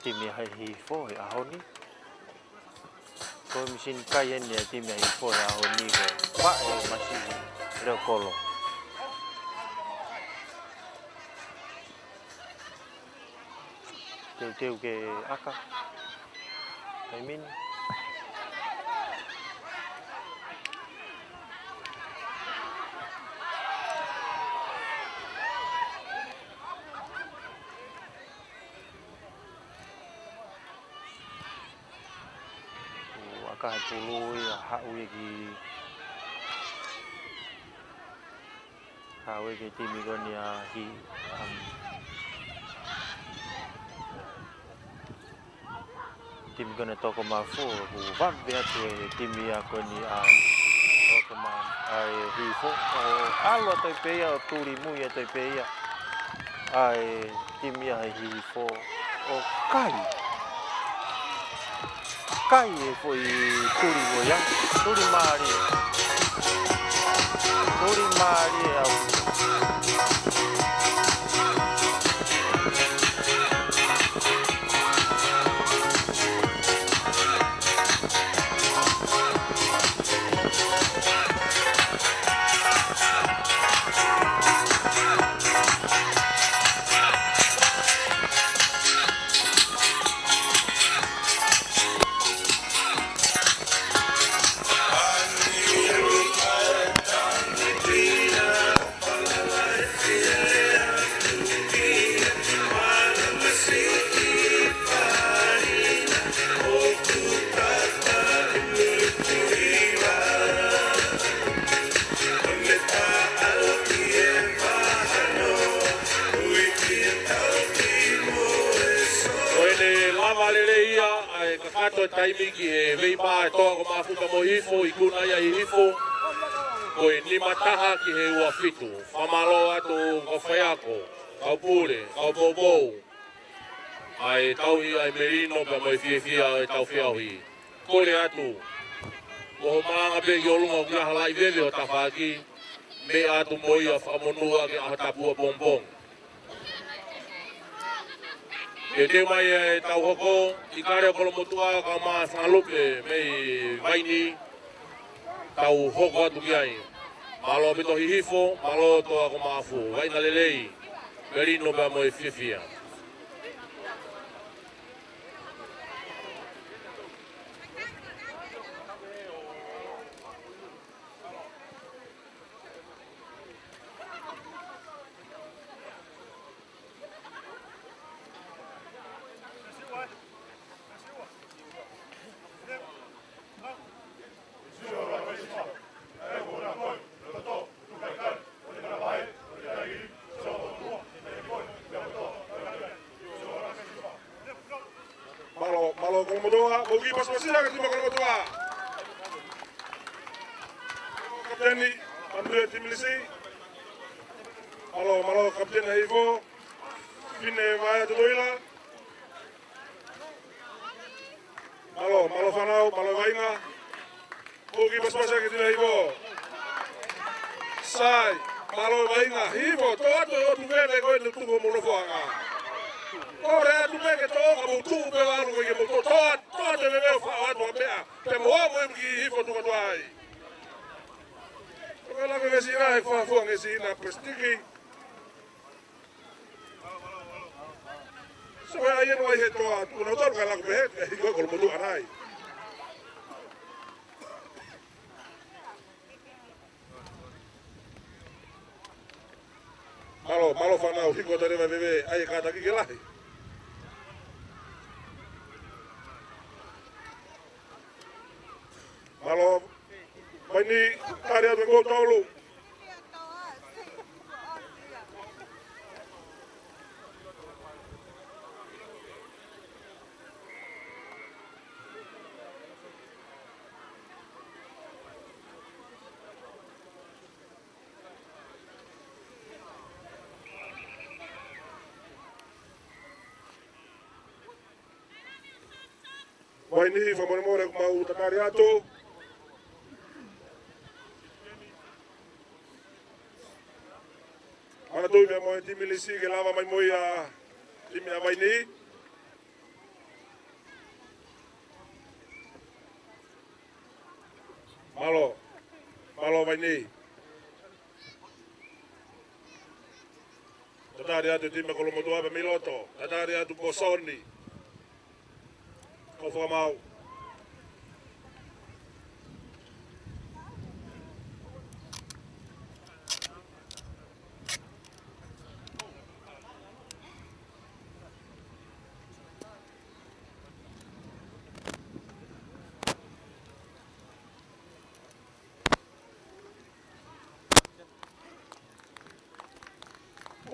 Timi ʻa Hihifo he ʻaho ni. Ko e misini kai ʻeni ʻa e timi ʻa Hihifo he ʻaho ni ko e paʻe masiʻi leo kolo. Teuteu ke ʻaka. Taimi ni. Kuo ʻaka he pulu ia, haʻu ia ki, haʻu ia ki he timi ko eni ʻa Hi-, um, timi ko eni Toko Maʻafu, kuo vave atu e timi ia ko eni ʻa Toko Maʻafu, ʻa e Hihifo, ʻo ʻalu atu pē ia, ʻo tuli mui atu pē ia ʻa e timi ia ʻa Hihifo, ʻo kai. Kai e foʻi tuli ko ia. Tuli mālie. Tuli mālie ʻaupito. ʻAto e taimi ki he veimā ʻa e Toa ko Maʻafu pea mo Hihifo, ikuna ia ʻa Hihifo, ko e nima taha ki he ua fitu. Fakamālō atu kau faiako, kau pule, kau poupou, ʻa e tauhi ʻa e melino pea mo e fiefia ʻo e tau feʻauhi. Kole atu, ko hoʻo malanga pē ki ʻolunga ʻoku ʻi ai ha laʻi veve ʻo tafaʻaki, meʻa atu mo ia fakamonū ʻaki ʻa e ʻaho tapu ʻapongipongi. Ke teu mai e tau hoko, ʻIkale ʻo Kolomotuʻa kae ʻumaʻā Fakalupe mei Vaini, tau hoko atu ki ai. Mālō ʻaupito Hihifo, mālō Toa ko Maʻafu, vaʻinga lelei, melino pea mo e fiefia. Mālō, mālō Kolomotuʻa, mou kiʻi pasipasi ange timi Kolomotuʻa. Kapiteni, Manuia Timilisi. Mālō, mālō Kapiteni Hihifo. Fine Vaea Tutuila. Mālō, mālō fānau, mālō vaʻinga. Mou kiʻi pasipasi ange timi Hihifo. Sai, mālō vaʻinga. Hihifo, toʻo atu e ʻotu veve ko ē ʻoku tuku homou nofoʻanga. Kole atu pē ke toʻo ka mou tuʻu pē ʻo ʻalu ko ē ke mou toʻo, toʻo atu, toʻo atu e veve ʻo faʻo atu ʻa meʻa. Pea mou ō mo e ki Hihifo tuku atu ai. Ko e laka ke sina he fafua ke sina plastic. So, ʻa ia naʻe ʻi ai he Toa, tuʻu na tolu ka laku pehē, ʻe hiko Kolomotuʻa nai. Mālō, mālō fānau, hiko tele mai veve, ʻai e kātaki ke lahi. Mālō, Vaini, tali atu e gō tolu. Vaini, fakamolemole ʻoku mau tatali atu. Manatuʻi pē mo e Timilisi ke lava mai mo ia timi ʻa Vaini. Mālō, mālō Vaini. Tatali atu timi Kolomotuʻa pē mei loto. Tatali atu Posoni. Ko fakamaau.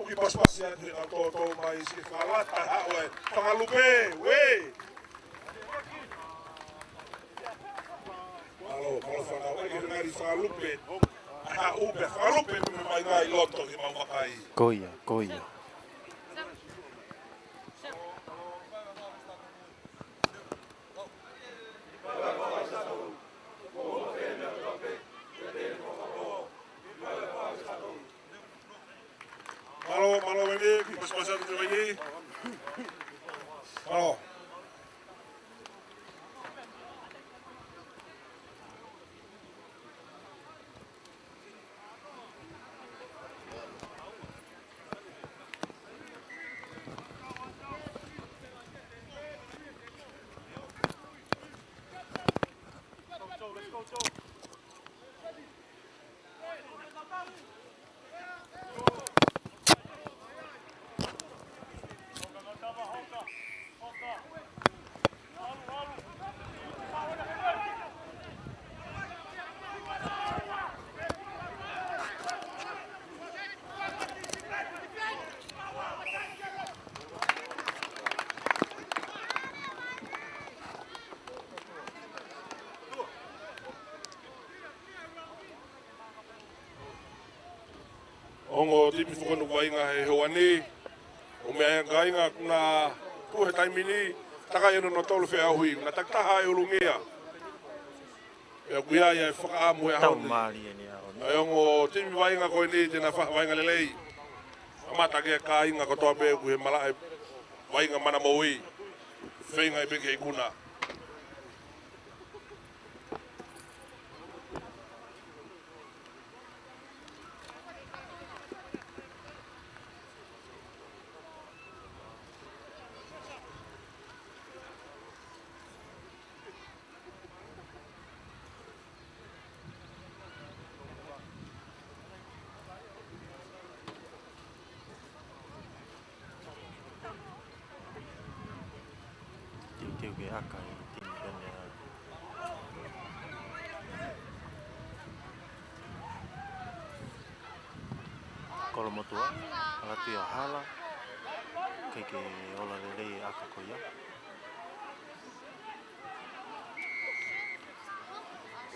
ʻOku pasipasi atu he ʻato tō mai si falata haʻu e Fakalupe, uē. Mālō, mālō fānau, ʻai ke ngari Fakalupe. Haʻu pē Fakalupe, pē mai ngai loto ki mau makai. Ko ia, ko ia. Mālō, mālō Vaini, kiʻi pasipasi atu ki Vaini. Mālō. Ongo timi Fuakava Nukuʻu Vainga he houa ni, ʻo meʻa e kāinga kuo na tuʻu he taimi ni, takai ʻe hono tolu feʻauhi, na takitaha e ʻulungia. Pea ʻoku ʻi ai e fakaʻamu he ʻaho ni. Tau mālie ni ʻaho ni. ʻA e ongo timi Vainga ko eni te na fa-, vainga lelei. Kamata ke kāinga kotoa pē ʻoku ʻi he malaʻe Vainga Mana Moʻui. Feinga pē ke ikuna. Teuteu ke ʻaka e timi ko eni ʻa Kolomotuʻa, ʻalu atu ia ʻo hala, ʻikai ke ola lelei e ʻaka ko ia.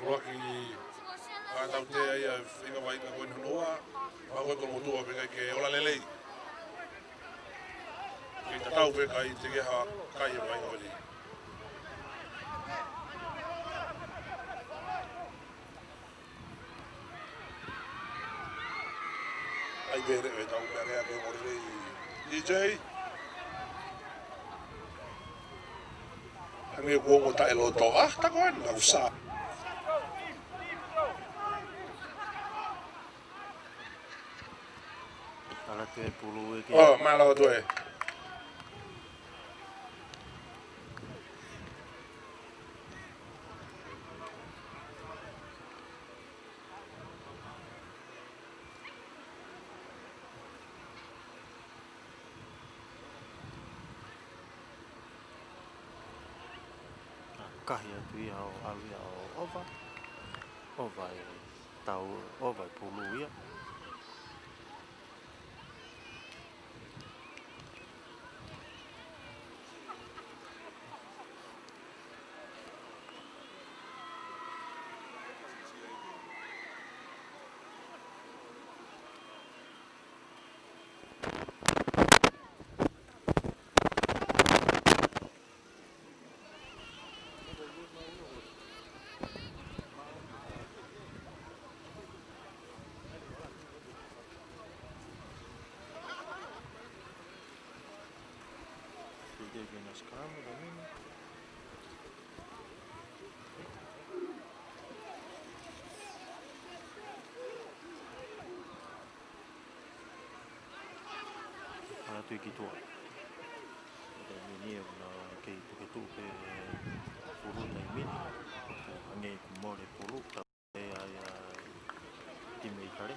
ʻUluaki, ʻa e tautea ia e feinga Vainga ko eni hono ua, ʻa ko e Kolomotuʻa pē ʻikai ke ola lelei. Kei tatau pē kai te ke ha kai he Vainga ko eni. ʻAi pē re e tau pē rea ke mori lei. D J. Hangē kuo ongo taʻeloto. ʻA, ta ko ena, usa. ʻAlu atu e pulu ē ke. ʻO, mālō atu ē. ʻA, kahi atu ia ʻo ʻalu ia ʻo ʻova. ʻOva e tau, ʻova e pulu ia. Teuteu ke na scrum, ʻa e mini. ʻAlu atu ia ki tuʻa. Taimi ni ʻoku na kei tuketuʻu pē e pulu taimi ni. Hangē kuo mole pulu, tautea ia e timi ʻItale.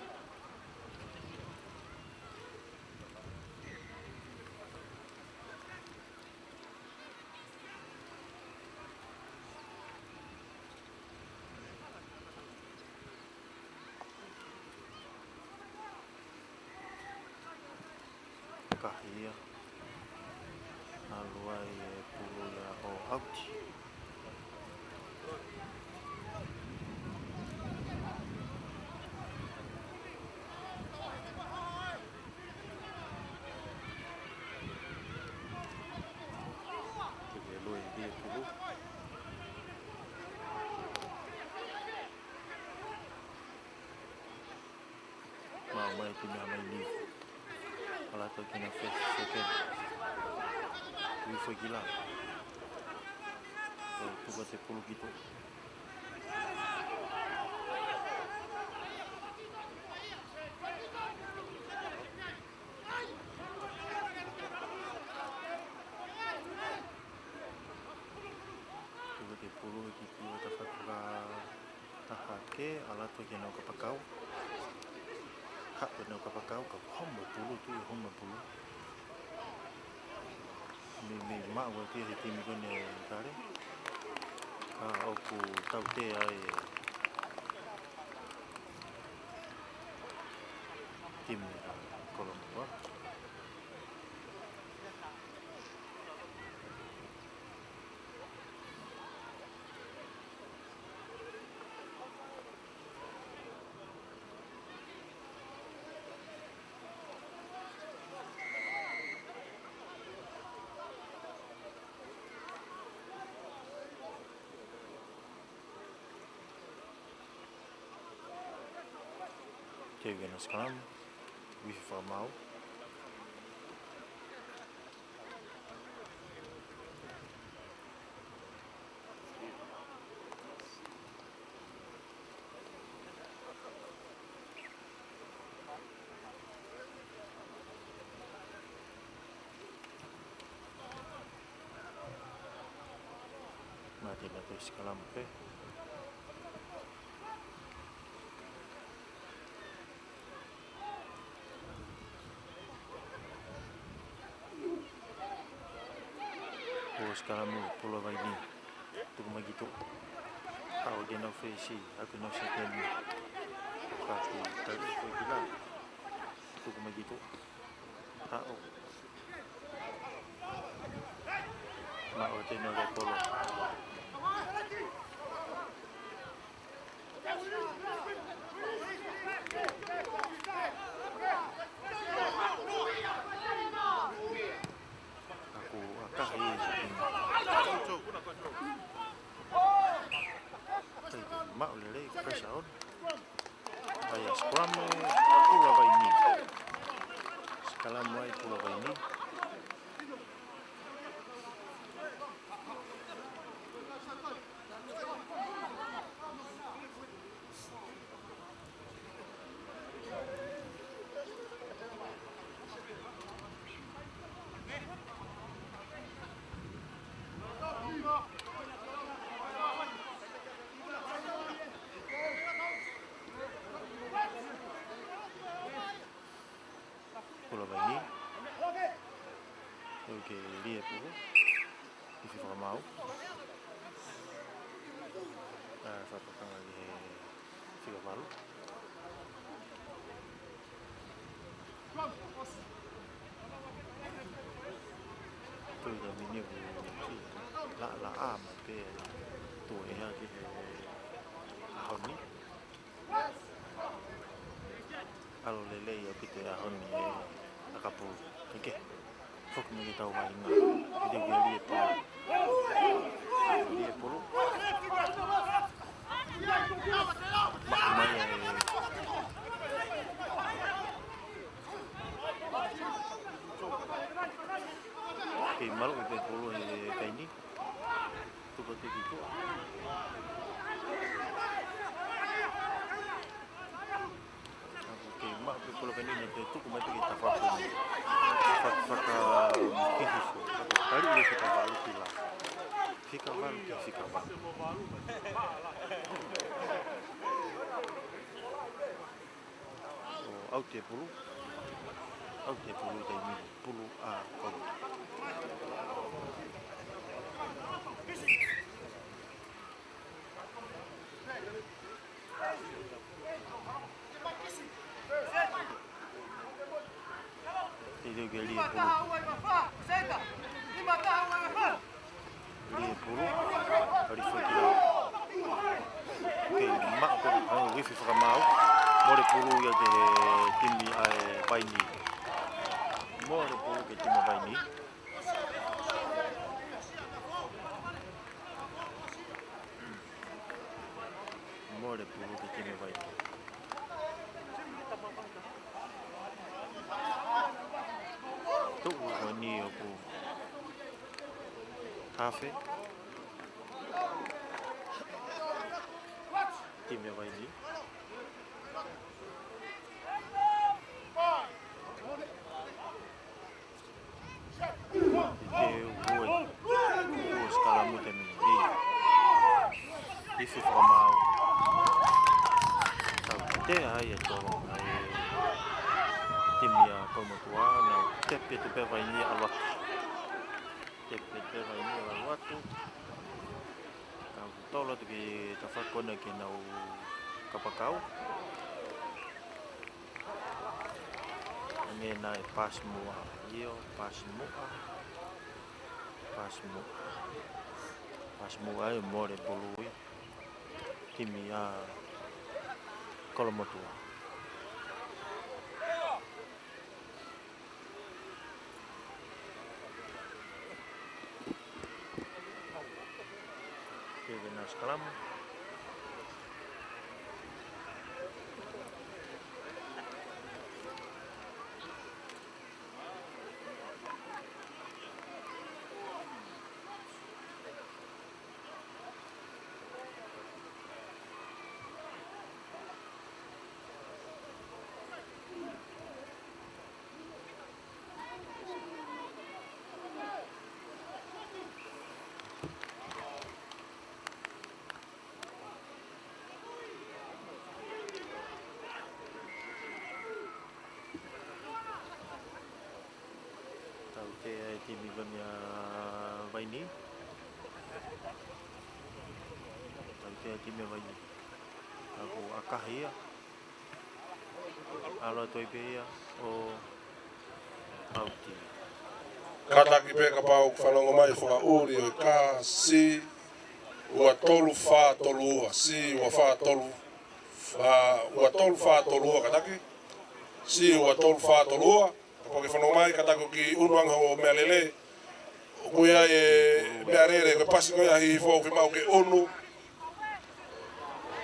Kahi ia. ʻAlu ai e pulu ia ʻo ʻauti. Ke ke lue e pulu. Maʻu mai e timi ʻa Haʻamai Niu. ʻAlu atu ki he first, second. Ui foʻi kila. ʻO tuku atu e pulu ki tuʻa. Tuku atu e pulu ki tuʻa, tafaʻaki fakataha ke ʻalu atu ki he nau kapakau. Haʻu e nau kapakau, ka homa pulu, tuʻu homa pulu. Meimei maʻu ʻa e timi ko eni ʻa ʻItale. Ka ʻoku tautea ai e timi ʻa Kolomotuʻa. Teu ke na sikalamu, uifi fakamaau. Mate na te sikalamu pē. Ko sikalamu, Pulu ʻa Vainī. Tuku mai ki tuʻa. Haʻu ke nau fesi, haʻu ke nau sekeni. Ka ki tali ko ki la. Tuku mai ki tuʻa. Haʻu. Maʻu ʻe Teno e polo. Ako ʻa kahi. Maʻu lelei, pressure on. ʻAi ʻa sikalamu, Pulu ʻa Vainī. Sikalamu ai, Pulu ʻa Vainī. Pulu ʻa Vainī. Teu ke lie pulu. Uifi fakamaau. ʻA, fakapakanga ki he fika valu. Teu ke mine ku la la a ma pē teu ʻe hake he ʻaho ni. ʻAlu lelei ʻaupito e ʻaho ni e ʻakapulu. Ke ke. Foki mai ke tau vaʻinga. Ke ke lie pulu. Lie pulu. Maʻu mai e. Kei malu e pulu he kaini. Tuku atu ki tuʻa. Kei maʻu pē pulu kaini naʻe tuku mai pē ki tafaʻaki. Faka, faka, hihi fu. Faka, kali ia fika valu ki la. Fika valu ki fika valu. ʻO ʻauti e pulu. ʻAuti e pulu taimi ni. Pulu ʻa kau. Teu ke lie pulu. Lie pulu, kali faki la. Kei maʻu pē, ʻa, uifi fakamaau. Mole pulu ia ki he timi ʻa e Vainī. Mole pulu ki he timi Vainī. Mole pulu ki he timi Vainī. Tuʻu ko eni ʻoku hafe. Timi Vainī. Ke ue, ue sikalamu te mini. Uifi fakamaau. Tau te ai e tolo. Timi ʻa Kolomotuʻa, nau tepe tupe Vainī ʻalu atu. Tepe tupe Vainī ʻalu atu. Tau tolo atu ki tafaʻaki ko ena ke nau kapakau. Hangē naʻe pasi muʻa, ʻio, pasi muʻa, pasi muʻa, pasi muʻa ʻe mole pulu ʻa e timi ʻa Kolomotuʻa. Ke ke na sikalamu. Tautea e timi ko eni ʻa Vainī. Tautea e timi ʻa Vainī. Ka ko e ʻakahi ia. ʻAlu atu ai pē ia ʻo ʻauti. Kātaki pē kapau ʻoku fanongo mai e fakaʻuli ʻo e kā, siʻi ua tolu fā tolu ua, siʻi ua fā tolu, fā, ua tolu fā tolu ua kātaki. Siʻi ua tolu fā tolu ua. Kapau ke fanongo mai, kātaki ʻoku ʻunu ange hoʻo meʻalele. ʻOku ʻi ai e meʻalele, ko e pasi ko ia ʻa Hihifo ʻoku fiemaʻu ke ʻunu.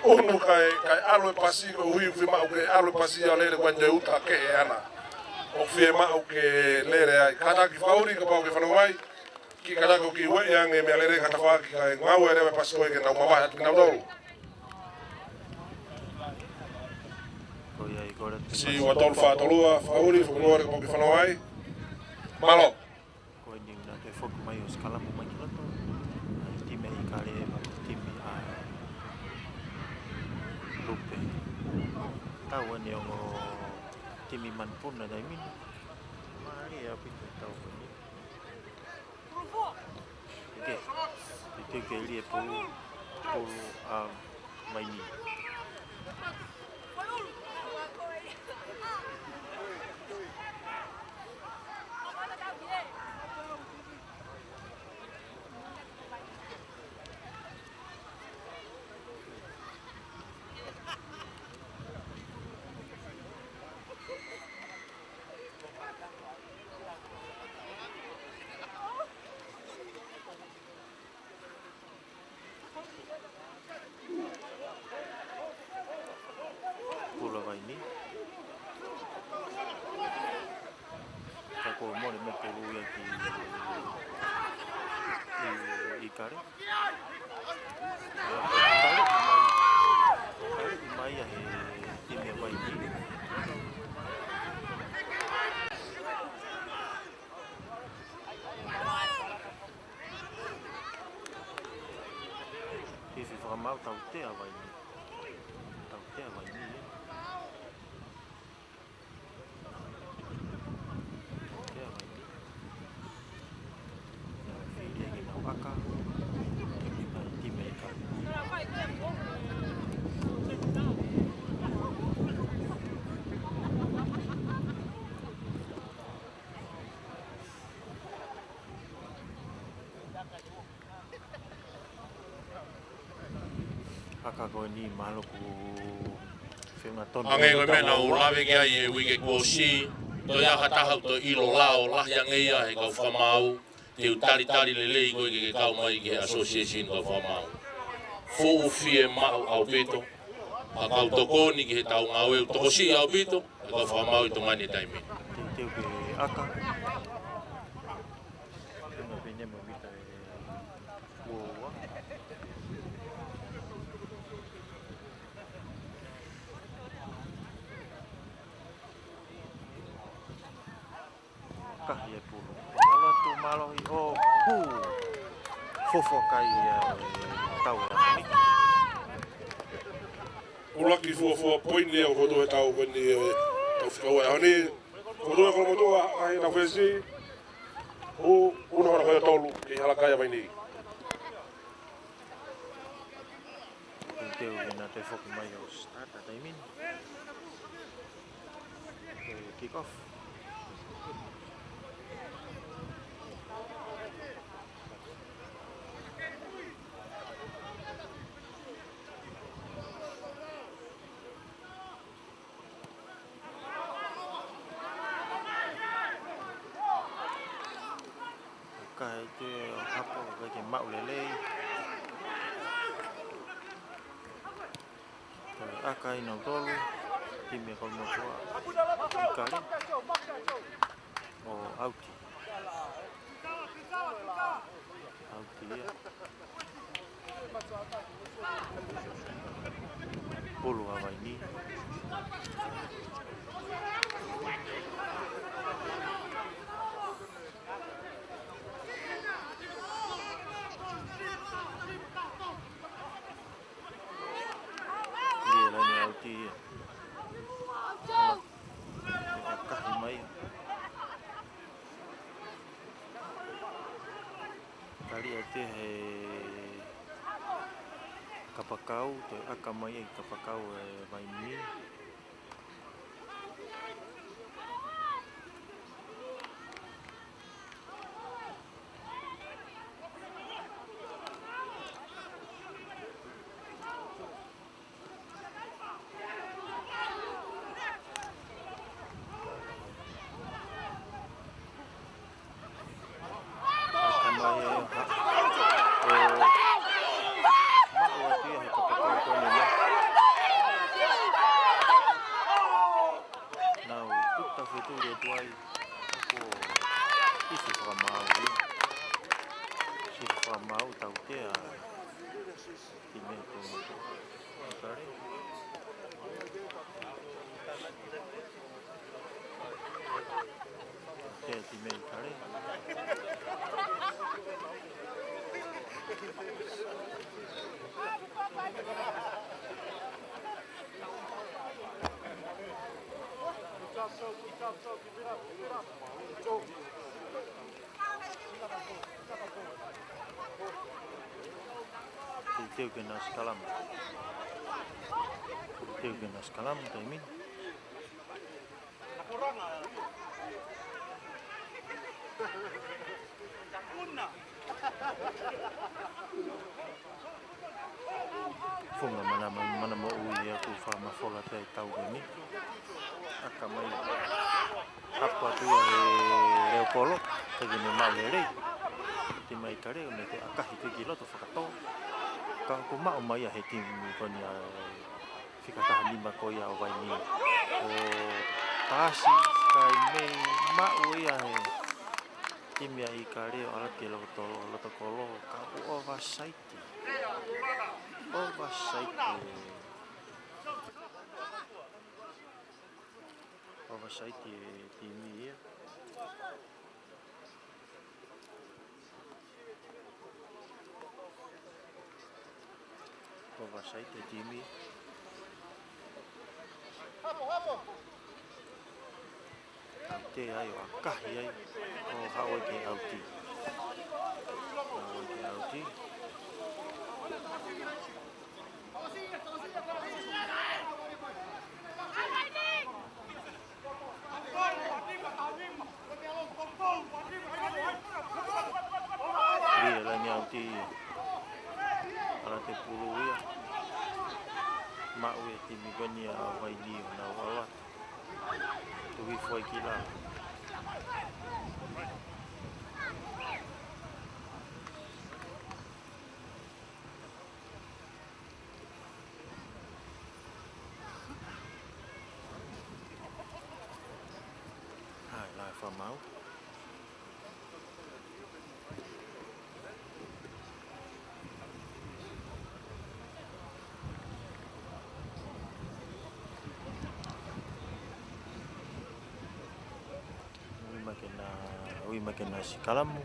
ʻUnu kae, kae ʻalu e pasi koeʻuhi ʻoku fiemaʻu ke ʻalu e pasi ia ʻo lele ko ē ʻene uta kehe ʻana. ʻOku fiemaʻu ke lele ai. Kātaki fakaʻuli kapau ke fanongo mai. Kiʻi kātaki ʻoku ueʻi ange e meʻalele ka tafaʻaki kae ngāue leva e pasi ko ē ke nau mavahe atu kinautolu. Ko ia ʻi kore. Siʻi ua tolu fā tolu ua, fakaʻuli, fakaʻuli kapau ke fanongo mai. Mālō. Ko eni naʻa toe foki mai ʻo sikalamu mai ki loto. ʻA e timi ʻa ʻIkale mo e timi ʻa Lupe. Tau eni ongo timi manupuna taimi ni. Mālie ʻaupito e tau ko eni. Ke, ke, ke lie pulu, pulu ʻa Vainī. Pulu ʻa Vainī. Ka ko e mole mei pulu ia ki ʻIkale. Tali mai, tali mai ia he timi ʻa Vainī. Fifi fakamaau tautea Vainī. Tautea Vainī, ē. Tautea Vainī. Ia, fili ʻe kinautolu ʻa e kā. Timi ʻa ʻIkale. ʻA e kā ko eni mahalo ʻoku feinga tonu. Hangē ko e meʻa naʻa ku lave ki ai e uike kuo ʻosi, toe ʻi ai ha taha ʻoku toe ʻilo lao lahi ange ia he kau fakamaau, te u talitali lelei koe ke ke kau mai ki he association kau fakamaau. Fuʻu fiemaʻu ʻaupito ʻa e kau tokoni ki he tau ngāue, tokosiʻi ʻaupito ʻa e kau fakamaau ʻi Tonga ni he taimi ni. Teuteu ke ʻaka. Tuna pē ʻene mo mita e ua ua. Kahi e pulu. ʻAlu atu mālohi ʻo pū. Fuofua kai ia ʻo e tau ʻa Miki. ʻUluaki fuofua poini ia ʻoku tuʻu he tau ko eni ʻo e tau fika ua ʻaho ni. Ko e tau ko e motuʻa ʻa e na fesi. ʻO, ʻuno hana ko e tolu, kei hala kai ʻa Vainī. Teuteu ke na toe foki mai ʻo start ʻa e taimi ni. Ko e kick off. Ka ʻi he hapo, ʻikai ke maʻu lelei. Toe ʻaka ʻe nautolu, timi ʻa e kau motuʻa, ʻIkale. ʻO ʻauti. ʻAuti ia. Pulu ʻa Vainī. Ia, laine ʻauti ia. ʻAkahi mai. Te he kapakau, toe ʻaka mai ʻe he kapakau ʻa Vainī. Kamai e ha-, ʻo maʻu atu ia he kapakau ko eni. Nau tuta fetuli atu ai. Ko e ifi fakamaau ia. Ifi fakamaau tautea. Timi ko ʻIkale. Tautea timi ʻIkale. Teuteu ke nau sikalamu. Teuteu ke nau sikalamu, taimi ni. Funga mana, mana, mana moʻui ia ʻoku fakamafola atu ai e tau ko eni. ʻAka mai. ʻApa atu ia he Leopolo, teʻeki ke ne maʻu lelei. Timi ʻIkale, ʻo ne toe ʻakahi atu ki loto fakatō. Ka ʻoku maʻu mai ia he timi ko eni ʻa e fika taha nima ko ia ʻo Vainī. ʻO paasi, kae mei maʻu ia he timi ʻa ʻIkale ʻo ʻalu ki loto, loto kolo, ka ʻoku ʻovasaiti. ʻOvasaiti. ʻOvasaiti e timi ia. ʻOvasaiti e timi. Tautea ai ʻo ʻakahi ai ʻo haʻu ai ke ʻauti. Haʻu ai ke ʻauti. Ia, laine ʻauti ia. ʻAlu atu e pulu ia. Maʻu e timi ko eni ʻa Vainī ʻo nau ʻalu atu. Tuhi foʻi kila. Hai, laʻi fakamaau. Ui mai ke na, ui mai ke na sikalamu.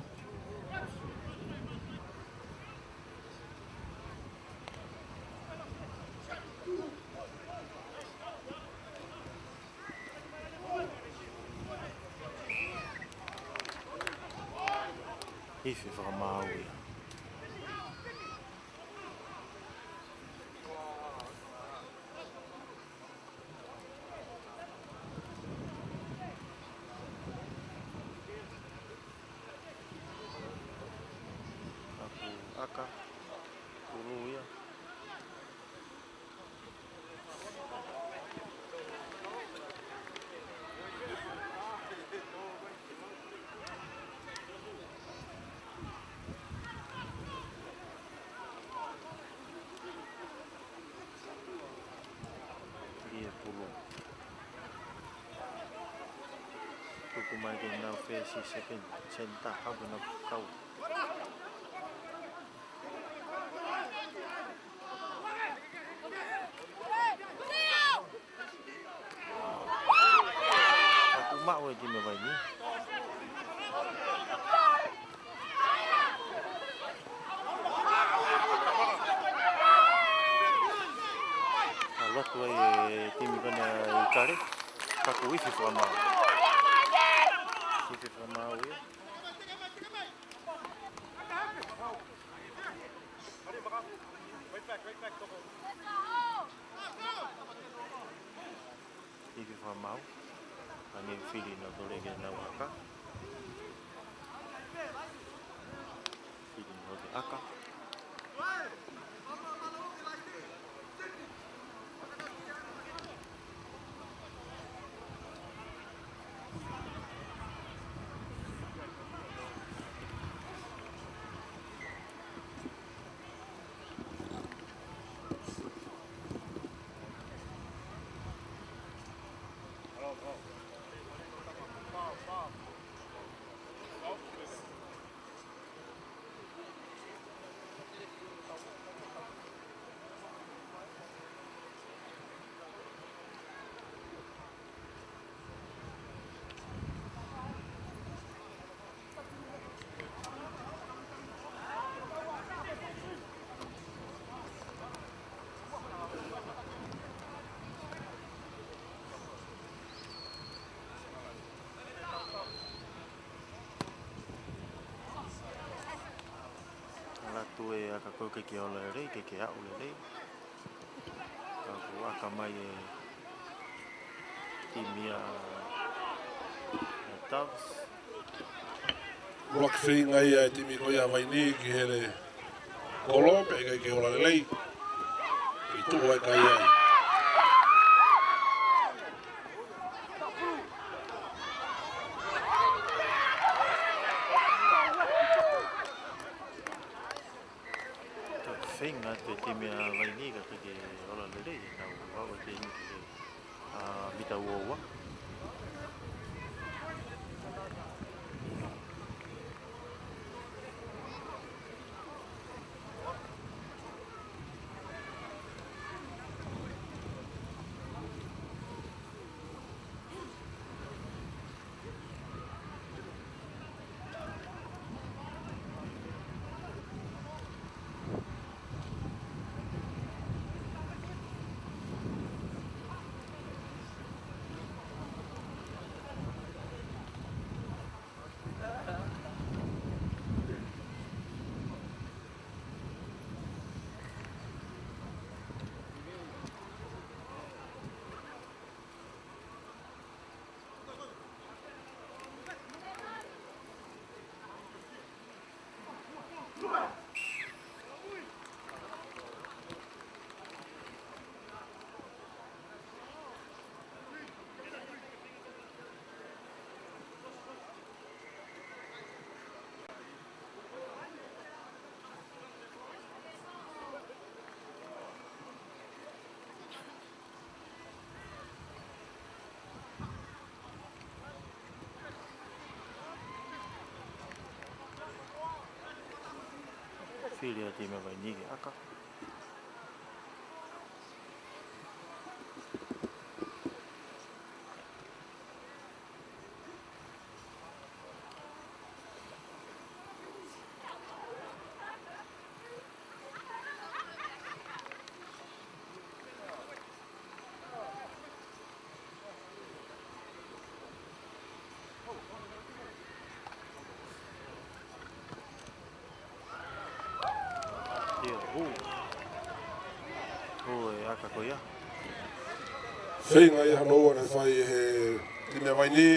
Ifi fakamaau ia. ʻAku ʻaka, pulu ia. Ia pulu. Tuku mai ke nau fesi second, center, hau ke nau kau. ʻOku maʻu e timi Vainī. ʻAlu atu ai e timi ko eni ʻIkale. Ka ʻoku ifi fakamaau. Ifi fakamaau ia. Ka ko e ke ke ola lelei, ke ke aʻu lelei. Ka kuo ʻaka mai e timi ʻa, ʻa Doves. Block feinga ia e timi ko ia Vaini ki hele kolo, pea ʻikai ke ola lelei. Kei tuʻu ai kai ai. Ka feinga atu e timi ʻa Vaini ka ʻikai ke ola lelei, nau aʻu e timi ki he, ʻa, mita ua ua. Fili ʻa e timi Vaini ke ʻaka. Ia, hū. Hū e ʻaka ko ia. Feinga ia hano ua naʻe fai ʻe he timi ʻa Vaini.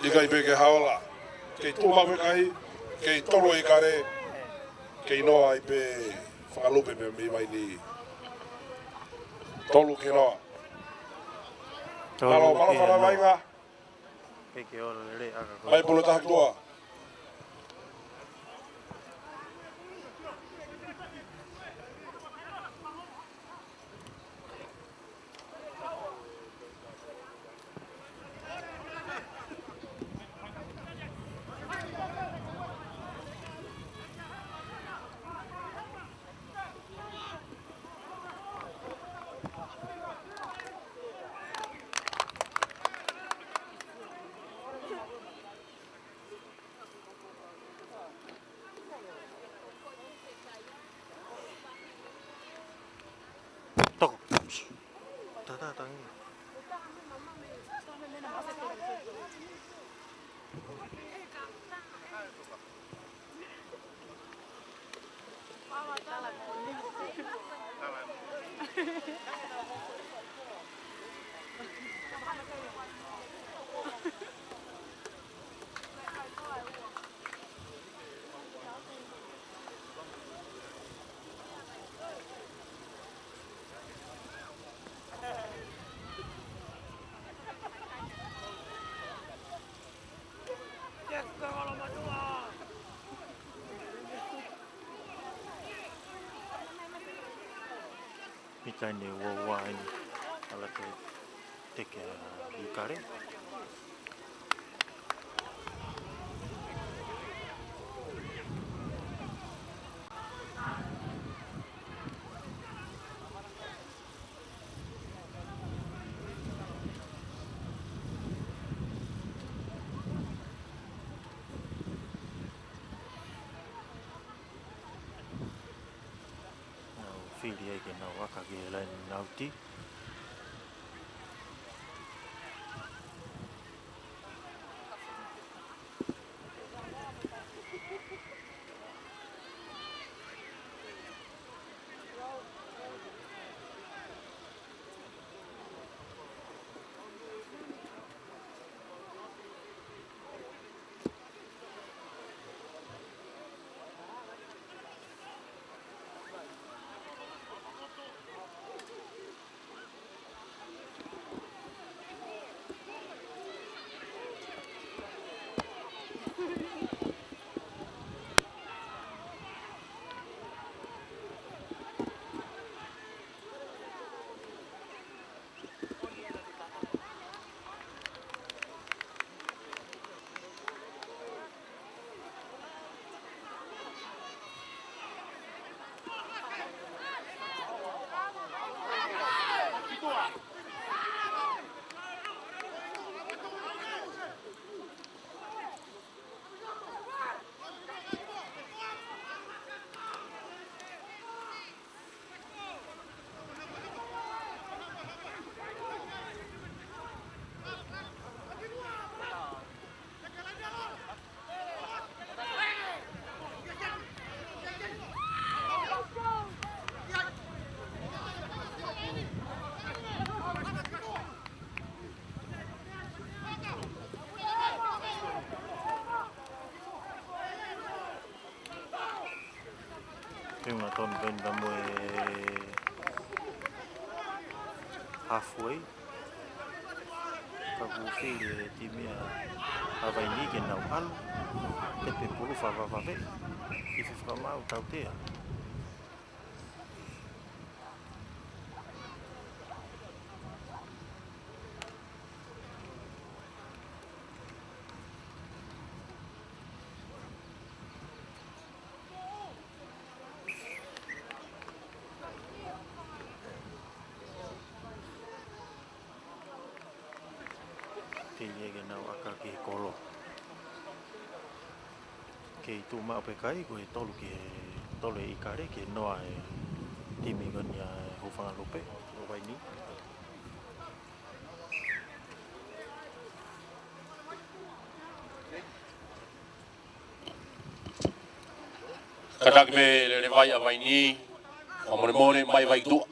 ʻIkai pē ke haola. Kei tuʻu maʻu e kai, kei tolu e kale, kei noa ai pē fakalupe mei, mei Vaini. Tolu ki he noa. Tolu ki he noa. Mālō, mālō fakaʻamu mai. Ke ke ola lelei ʻaka ko. Mai pulu taha ki tuʻa. Toko. Tata tangi. Mita ʻe ua ua eni, ala ke teke ʻa e kale. Nau fili ai ke nau ʻaka ki he laine ʻauti. Feʻunga tonu pē eni pea mo e halfway. Ka kuo fili e timi ʻa Vainī ke nau ʻalu. Tepe pulu fakavavevave. Ifi fakamaau tautea. Telia ke nau ʻaka ki he kolo. Kei tuʻu maʻu pē kai, ko e tolu ki he, tolu e ʻikale ki he noa e timi ko eni ʻa e Hūfangalupe ʻo Vainī. Kātaki pē lele vai ʻa Vainī, fakamolemole mai vai tuʻa.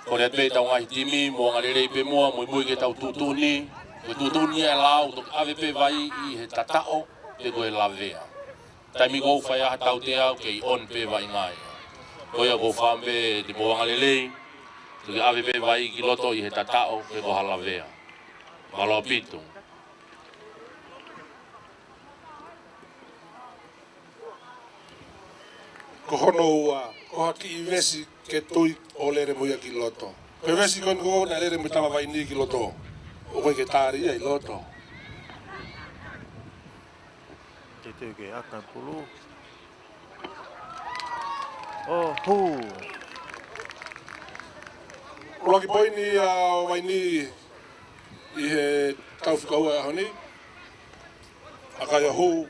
Kole atu pē ʻetau ngaahi timi mo angalelei pē muʻa, muimui ke tau tuʻutuʻuni. Ko e tuʻutuʻuni ʻa e lao, toki ʻave pē vai ʻi he tataʻo, pe ko e lavea. Taimi ʻoku fai ai ha tautea ʻoku kei ʻoni pē vai ngāue. Ko ia ʻoku ou fakaʻamu pē te mou angalelei, toki ʻave pē vai ki loto ʻi he tataʻo, pe ko ha lavea. Mālō ʻaupito. Ko hono ua, ko ha kiʻi vesi ke tui ʻo lele mo ia ki loto. Ko e vesi ko eni ko ē naʻe lele mo e tama Vainī ki loto. ʻOku ʻikai ke tali ia ʻi loto. Teuteu ke ʻaka e pulu. ʻO hū. ʻUluaki poini ʻa Vainī ʻi he taʻu fika ua ʻo e ʻaho ni. ʻAka ia hū.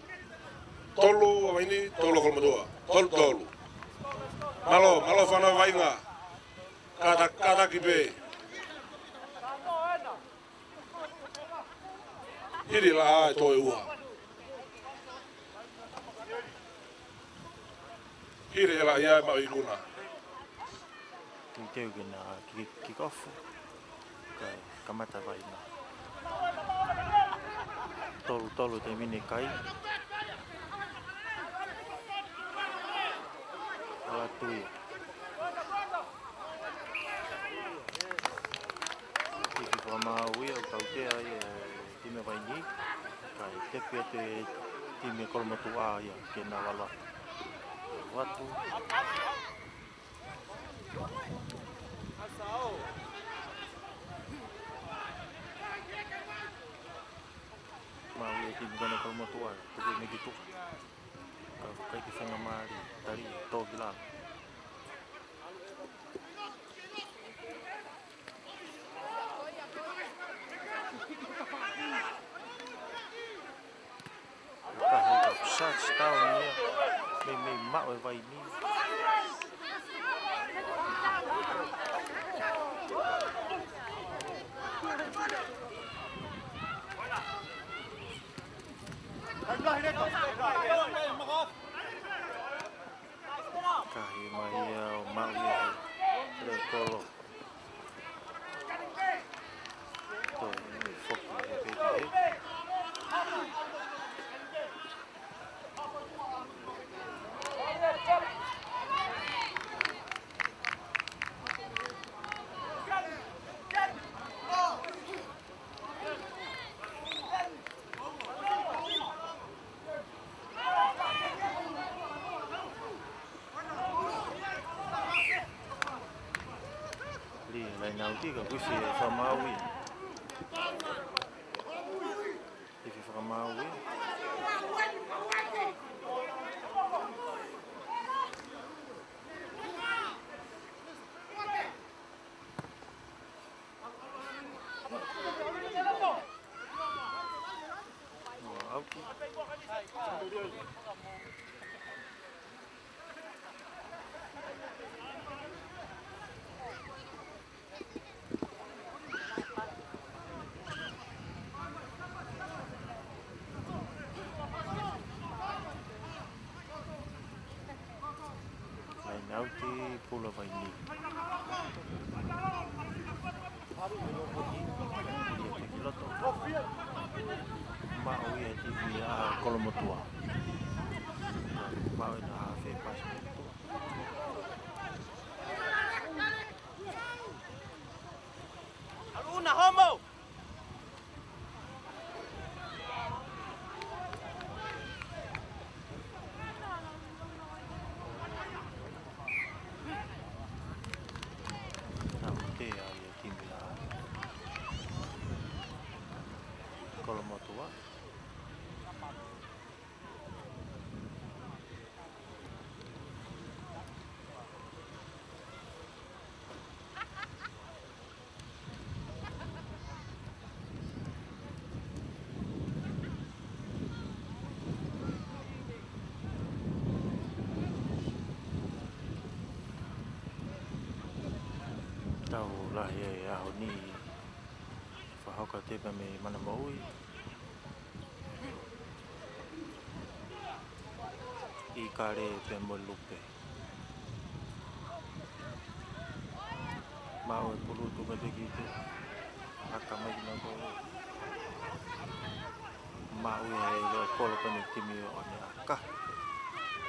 Tolu ʻa Vainī, tolu ʻa Kolomotuʻa. Tolu tolu. Mālō, mālō fānau vaʻinga. Kāta-, kātaki pē. Hili laʻā e toe ua. Hili e laʻā ia ʻe maʻu ikuna. Teuteu ke na ki-, kick off. Kae kamata Vainī. Tolu tolu te mine kai. Ala tui. Ifi fakamaau ia, ʻoku tautea ai e timi Vainī. Kae tepi atu e timi Kolomotuʻa ia ke na lava. Vatu. Maʻu e timi ko ena Kolomotuʻa, tuku mei ki tuʻa. Ka ʻikai ke fenga mali, tali, tō ki lalo. Ka he ka touchdown ia, meimei maʻu e Vainī. Kahi mai ia ʻo maʻu ia he lele kolo. Toe foki he pē ki he. Ka kuo ʻosi e fakamaau ia. ʻOsi e fakamaau ia. ʻAuti. Laine ʻauti, Pula Vaini. Puli atu ki loto. Maʻu ia ʻe he timi ʻa Kolomotuʻa. Maʻu ʻe he hafe pasi. Aluna homo. Tau te ai e timi ʻa Kolomotuʻa. Tau lahi e ʻaho ni, fakahoko atu pē mei Mana Moʻui. ʻIkale pea mo Lupe. Maʻu e pulu tuku atu ki tuʻa. Aka mai ki nako. Maʻu ia ʻe he kolo pea mo e timi ʻo ʻAneʻakahi.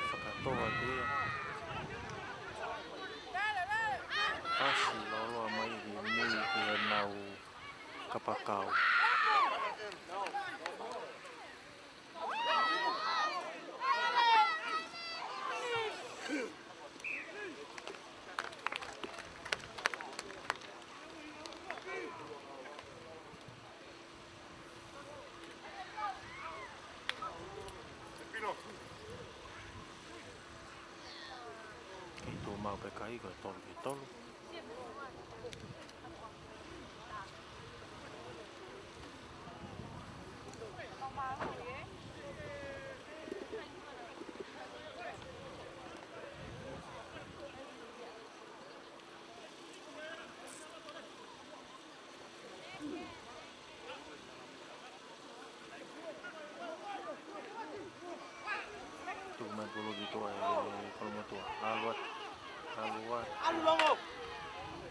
Fakatō atu ia. Pasi loloa mai ki mui ki heʻenau kapakau. Kei tuʻu maʻu pē kai ko e tolu ki tolu. Tuku mai pulu ki tuʻa ʻe Kolomotuʻa. ʻAlu atu. ʻAlu atu.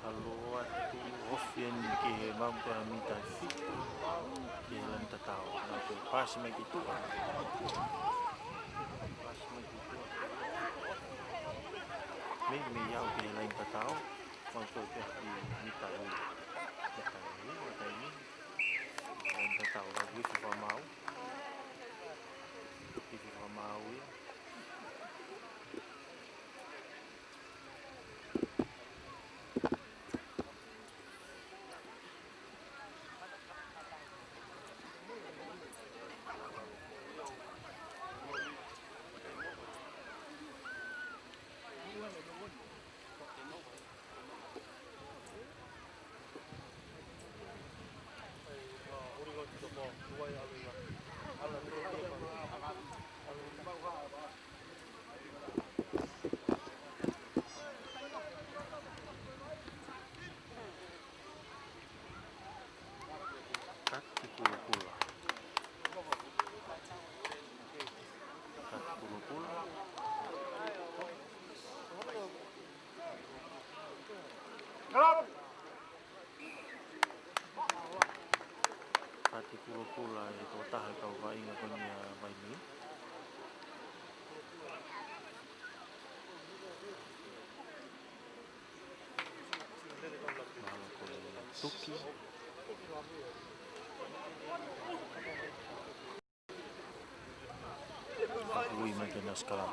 ʻAlu atu. Ofi eni ki he maʻu ko e mita fitu. Ki he laine tatau. Nau toe pasi mai ki tuʻa. Pasi mai ki tuʻa. Meimei aʻu ki he laine tatau. Mau toe pea ki mita ua. Mita ua, mita ua. Laine tatau, lau uifi fakamaau. Uifi fakamaau ia. Kati Kulokula. Kati Kulokula. Kati Kulokula ʻe tokotaha e kau vaʻinga ko eni ʻa Vaini. Mahalo ko e tuki. Ui mai ke na sikala.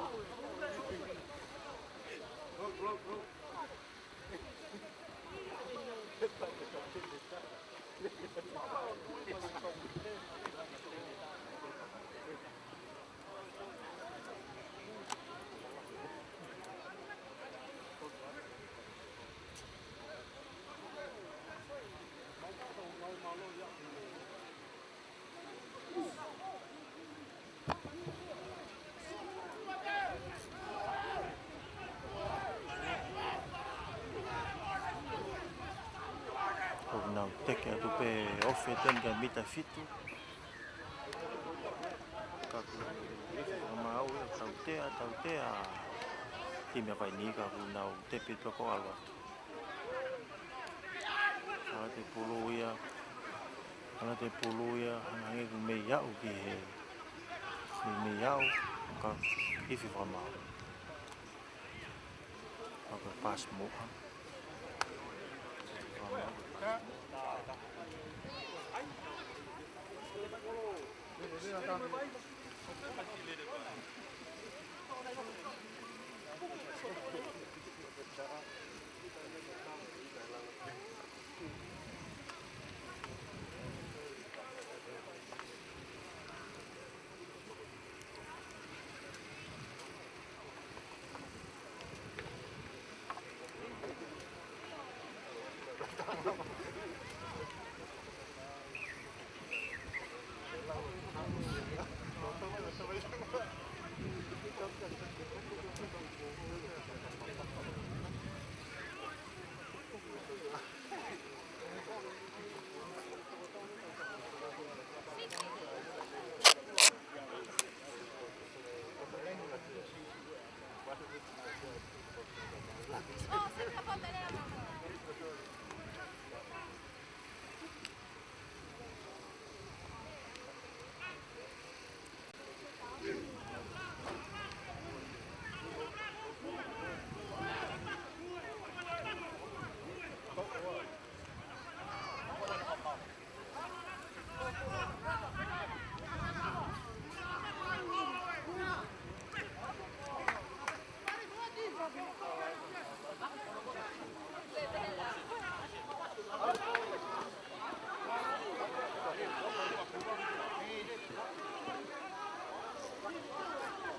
ʻOku nau teke atu pē ofi e teni ki he mita fitu. Ka ko e ifi fakamaau ia, tautea, tautea. Timi ʻa Vainika ʻoku nau tepi toko ʻalu atu. Ala te pulu ia, ala te pulu ia, hangē ʻoku mei aʻu ki he, mei, mei aʻu, ka ifi fakamaau. Ka ko e paasi muʻa.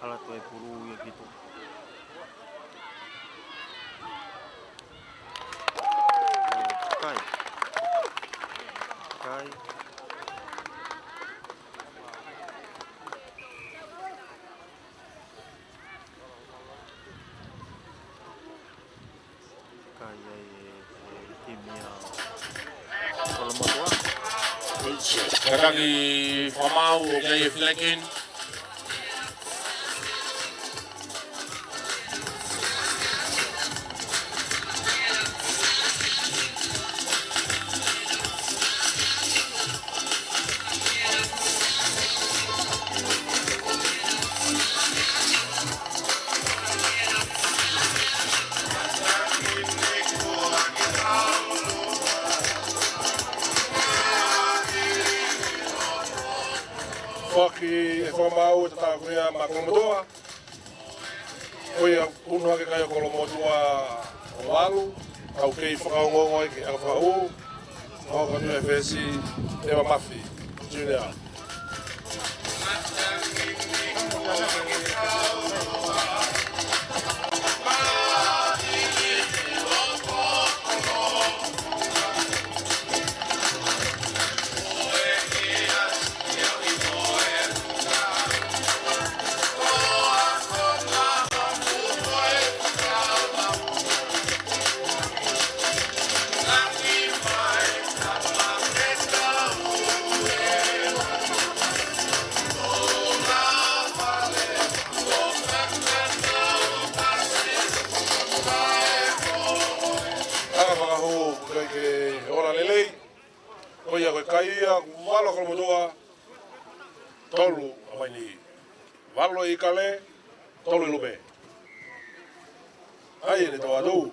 Ala toe pulu ia ki tuʻa. Kai. Kai. Kai ai e, e timi ʻa Kolomotuʻa. Kakaki fakamaau ʻoku ʻi ai e flag in. Foaki e fakamaau ʻo e tātāhuhu ia maʻa Kolomotuʻa. Ko ia ʻunu hake kai ʻa Kolomotuʻa ʻo valu, ʻoku kei fakaongoongo ai ke ʻalu fakaʻū, ʻo hoko atu e fesi ʻEva Mafi Junior. ʻAlu fakaʻū, ʻoku ʻikai ke ola lelei. Ko ia ko e kai ia, ʻoku valu ʻa Kolomotuʻa, tolu ʻa Vainī. Valu ʻa ʻIkale, tolu ʻa Lupe. ʻAi ʻene tō atu.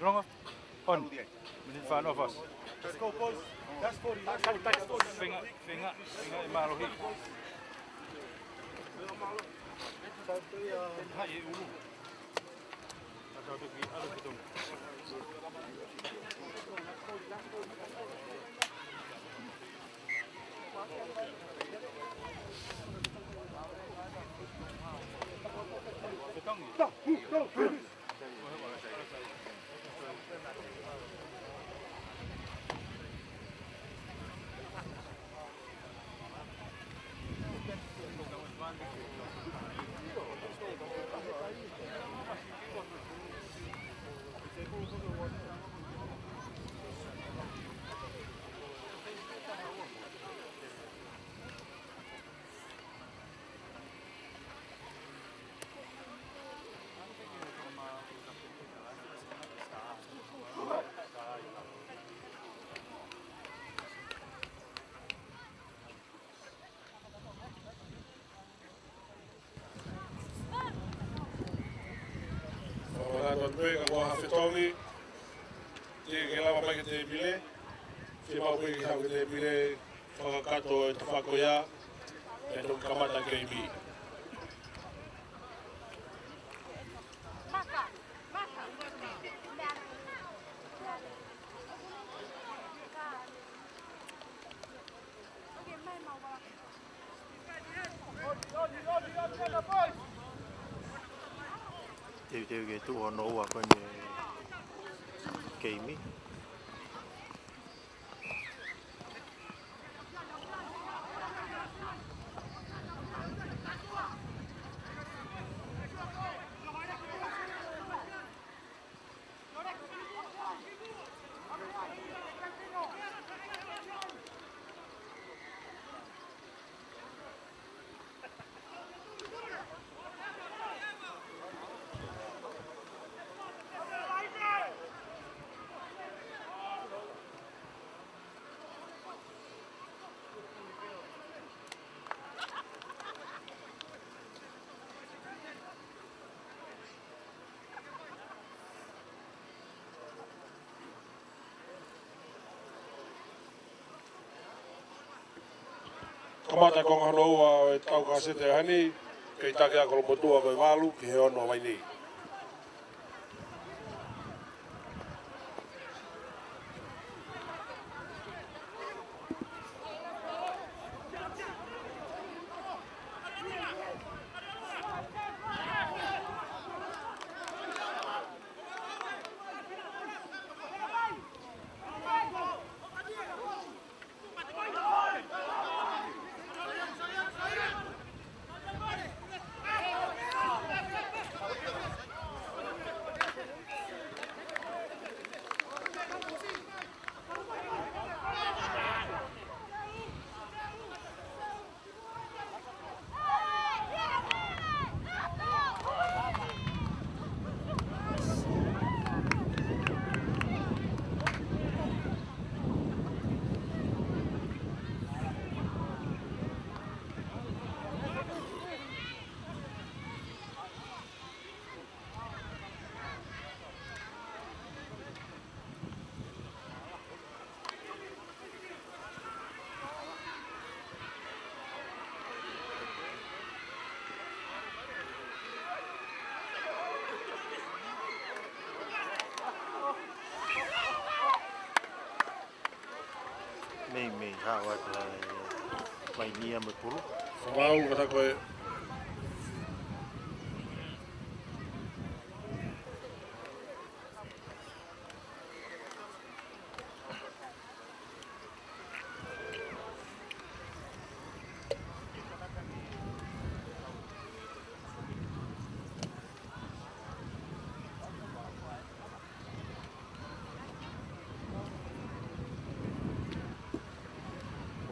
Longo. On. Miniti fā noa fasi. Let's go, boys. That's forty. That's forty. That's forty. Feinga, feinga, feinga e mālohi. Hai e ʻulu. Fakamanatu atu pē ka ko e fetongi, teʻeki ke lava mai ki he tēpile, fiemaʻu pē ke haʻu ki he tēpile, fakakakato e tafaʻaki ko ia, pea toki kamata e keimi. Teuteu ke tuʻu hono ua ko eni e keimi. Kamata e konga hono ua ʻo e tau kasete ʻaho ni, kei taki ʻa Kolomotuʻa ko e valu ki he ono ʻa Vainī. Meimei haʻu atu ʻa e Vainī mo e pulu. Fakamaau, ka tā ko e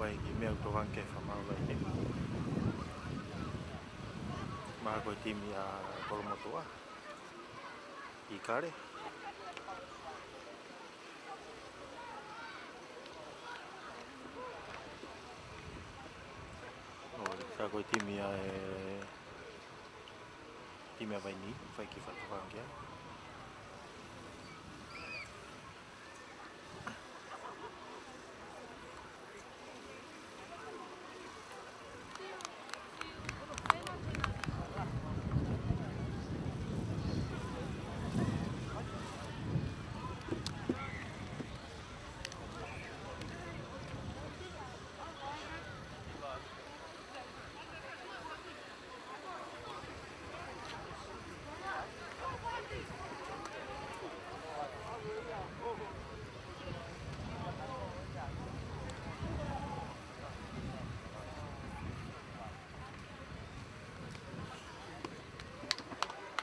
Ua e kiʻi meʻa ʻoku tokanga ke fakamaau ai e timi. Mahalo ko e timi ʻa Kolomotuʻa. ʻIkale. ʻO, tā ko e timi ʻa e, timi ʻa Vaini, fai ki fai fakaange.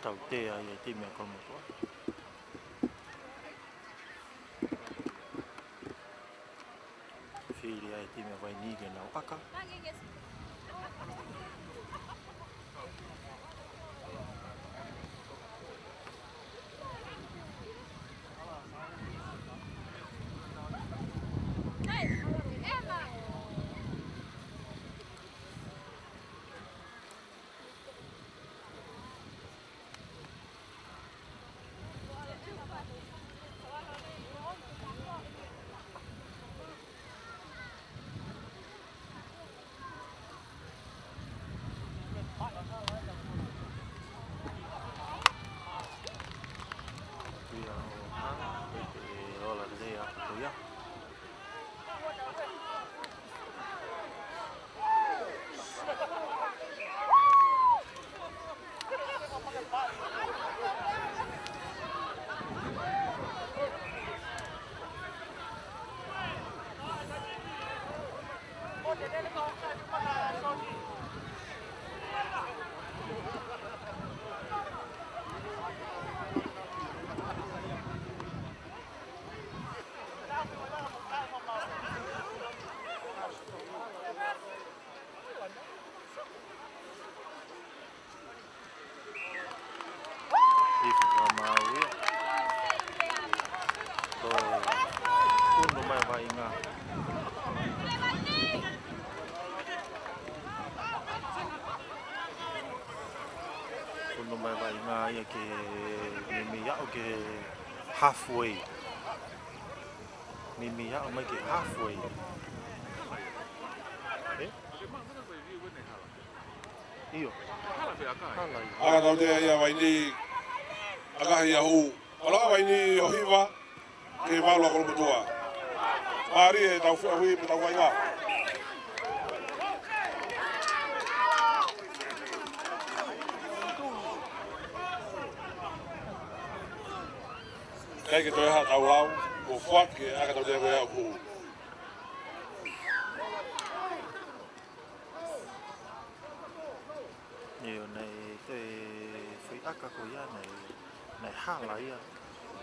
Tautea ʻa e timi ʻa Kolomotuʻa. Fili ʻa e timi ʻa Vaini ke nau ʻaka. Ia, ʻo, ha, e, e, ola lelei ʻa ko ia. ʻI fakamaau ia. Ko e tunu mai Vaʻinga. Tunu mai Vaʻinga ia ke meimei aʻu ki he halfway. Meimei aʻu mai ki he halfway. ʻE? ʻIo. Hala ia. ʻAka tautea ia Vaini. ʻAkahi ia hū. ʻAlu ʻa Vaini ʻo hiva ki he malu ʻa Kolomotuʻa. Mālie ʻetau feʻauhi mo ʻetau Vaʻinga. ʻIkai ke toe ʻi ai haʻatau lau, kuo foaki ʻe he ʻaka tautea ko ia ʻa hū. ʻIo, naʻe toe foʻi ʻaka ko ia naʻe, naʻe hala ia,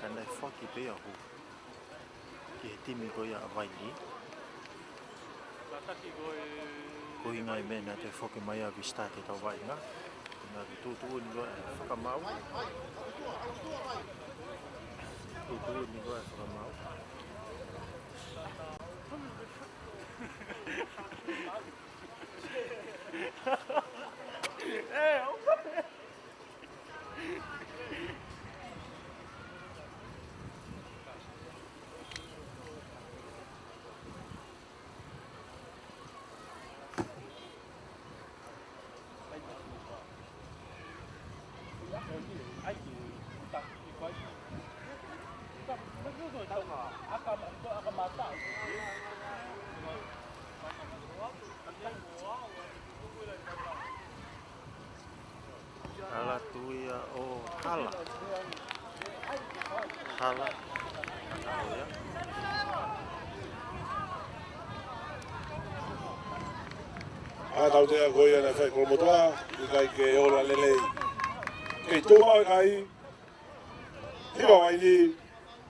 ka naʻe foaki pē ia ʻa hū ki he timi ko ia ʻa Vaini. Ko e ʻuhinga ia mei he naʻe toe foki mai ʻa Visitā ki heʻetau Vaʻinga. Naʻe tuʻutuʻuni ko e fakamaau. Tuʻutuʻuni ko e fakamaau. Hala atu ia ʻo hala. Hala. ʻA ia. ʻA e tautea ko ia naʻe fai ʻe Kolomotuʻa, ʻikai ke ola lelei. Kei tuʻu mai e kai. Hiva Vaini,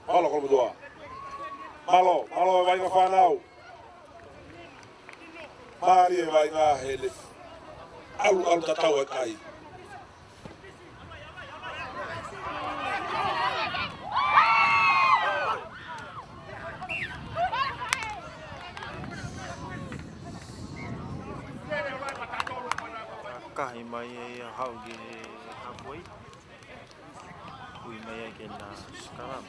mālō Kolomotuʻa. Mālō, mālō e Vaʻinga fānau. Mālie e Vaʻinga he ʻalu, ʻalu tatau e kai. ke na sikalama.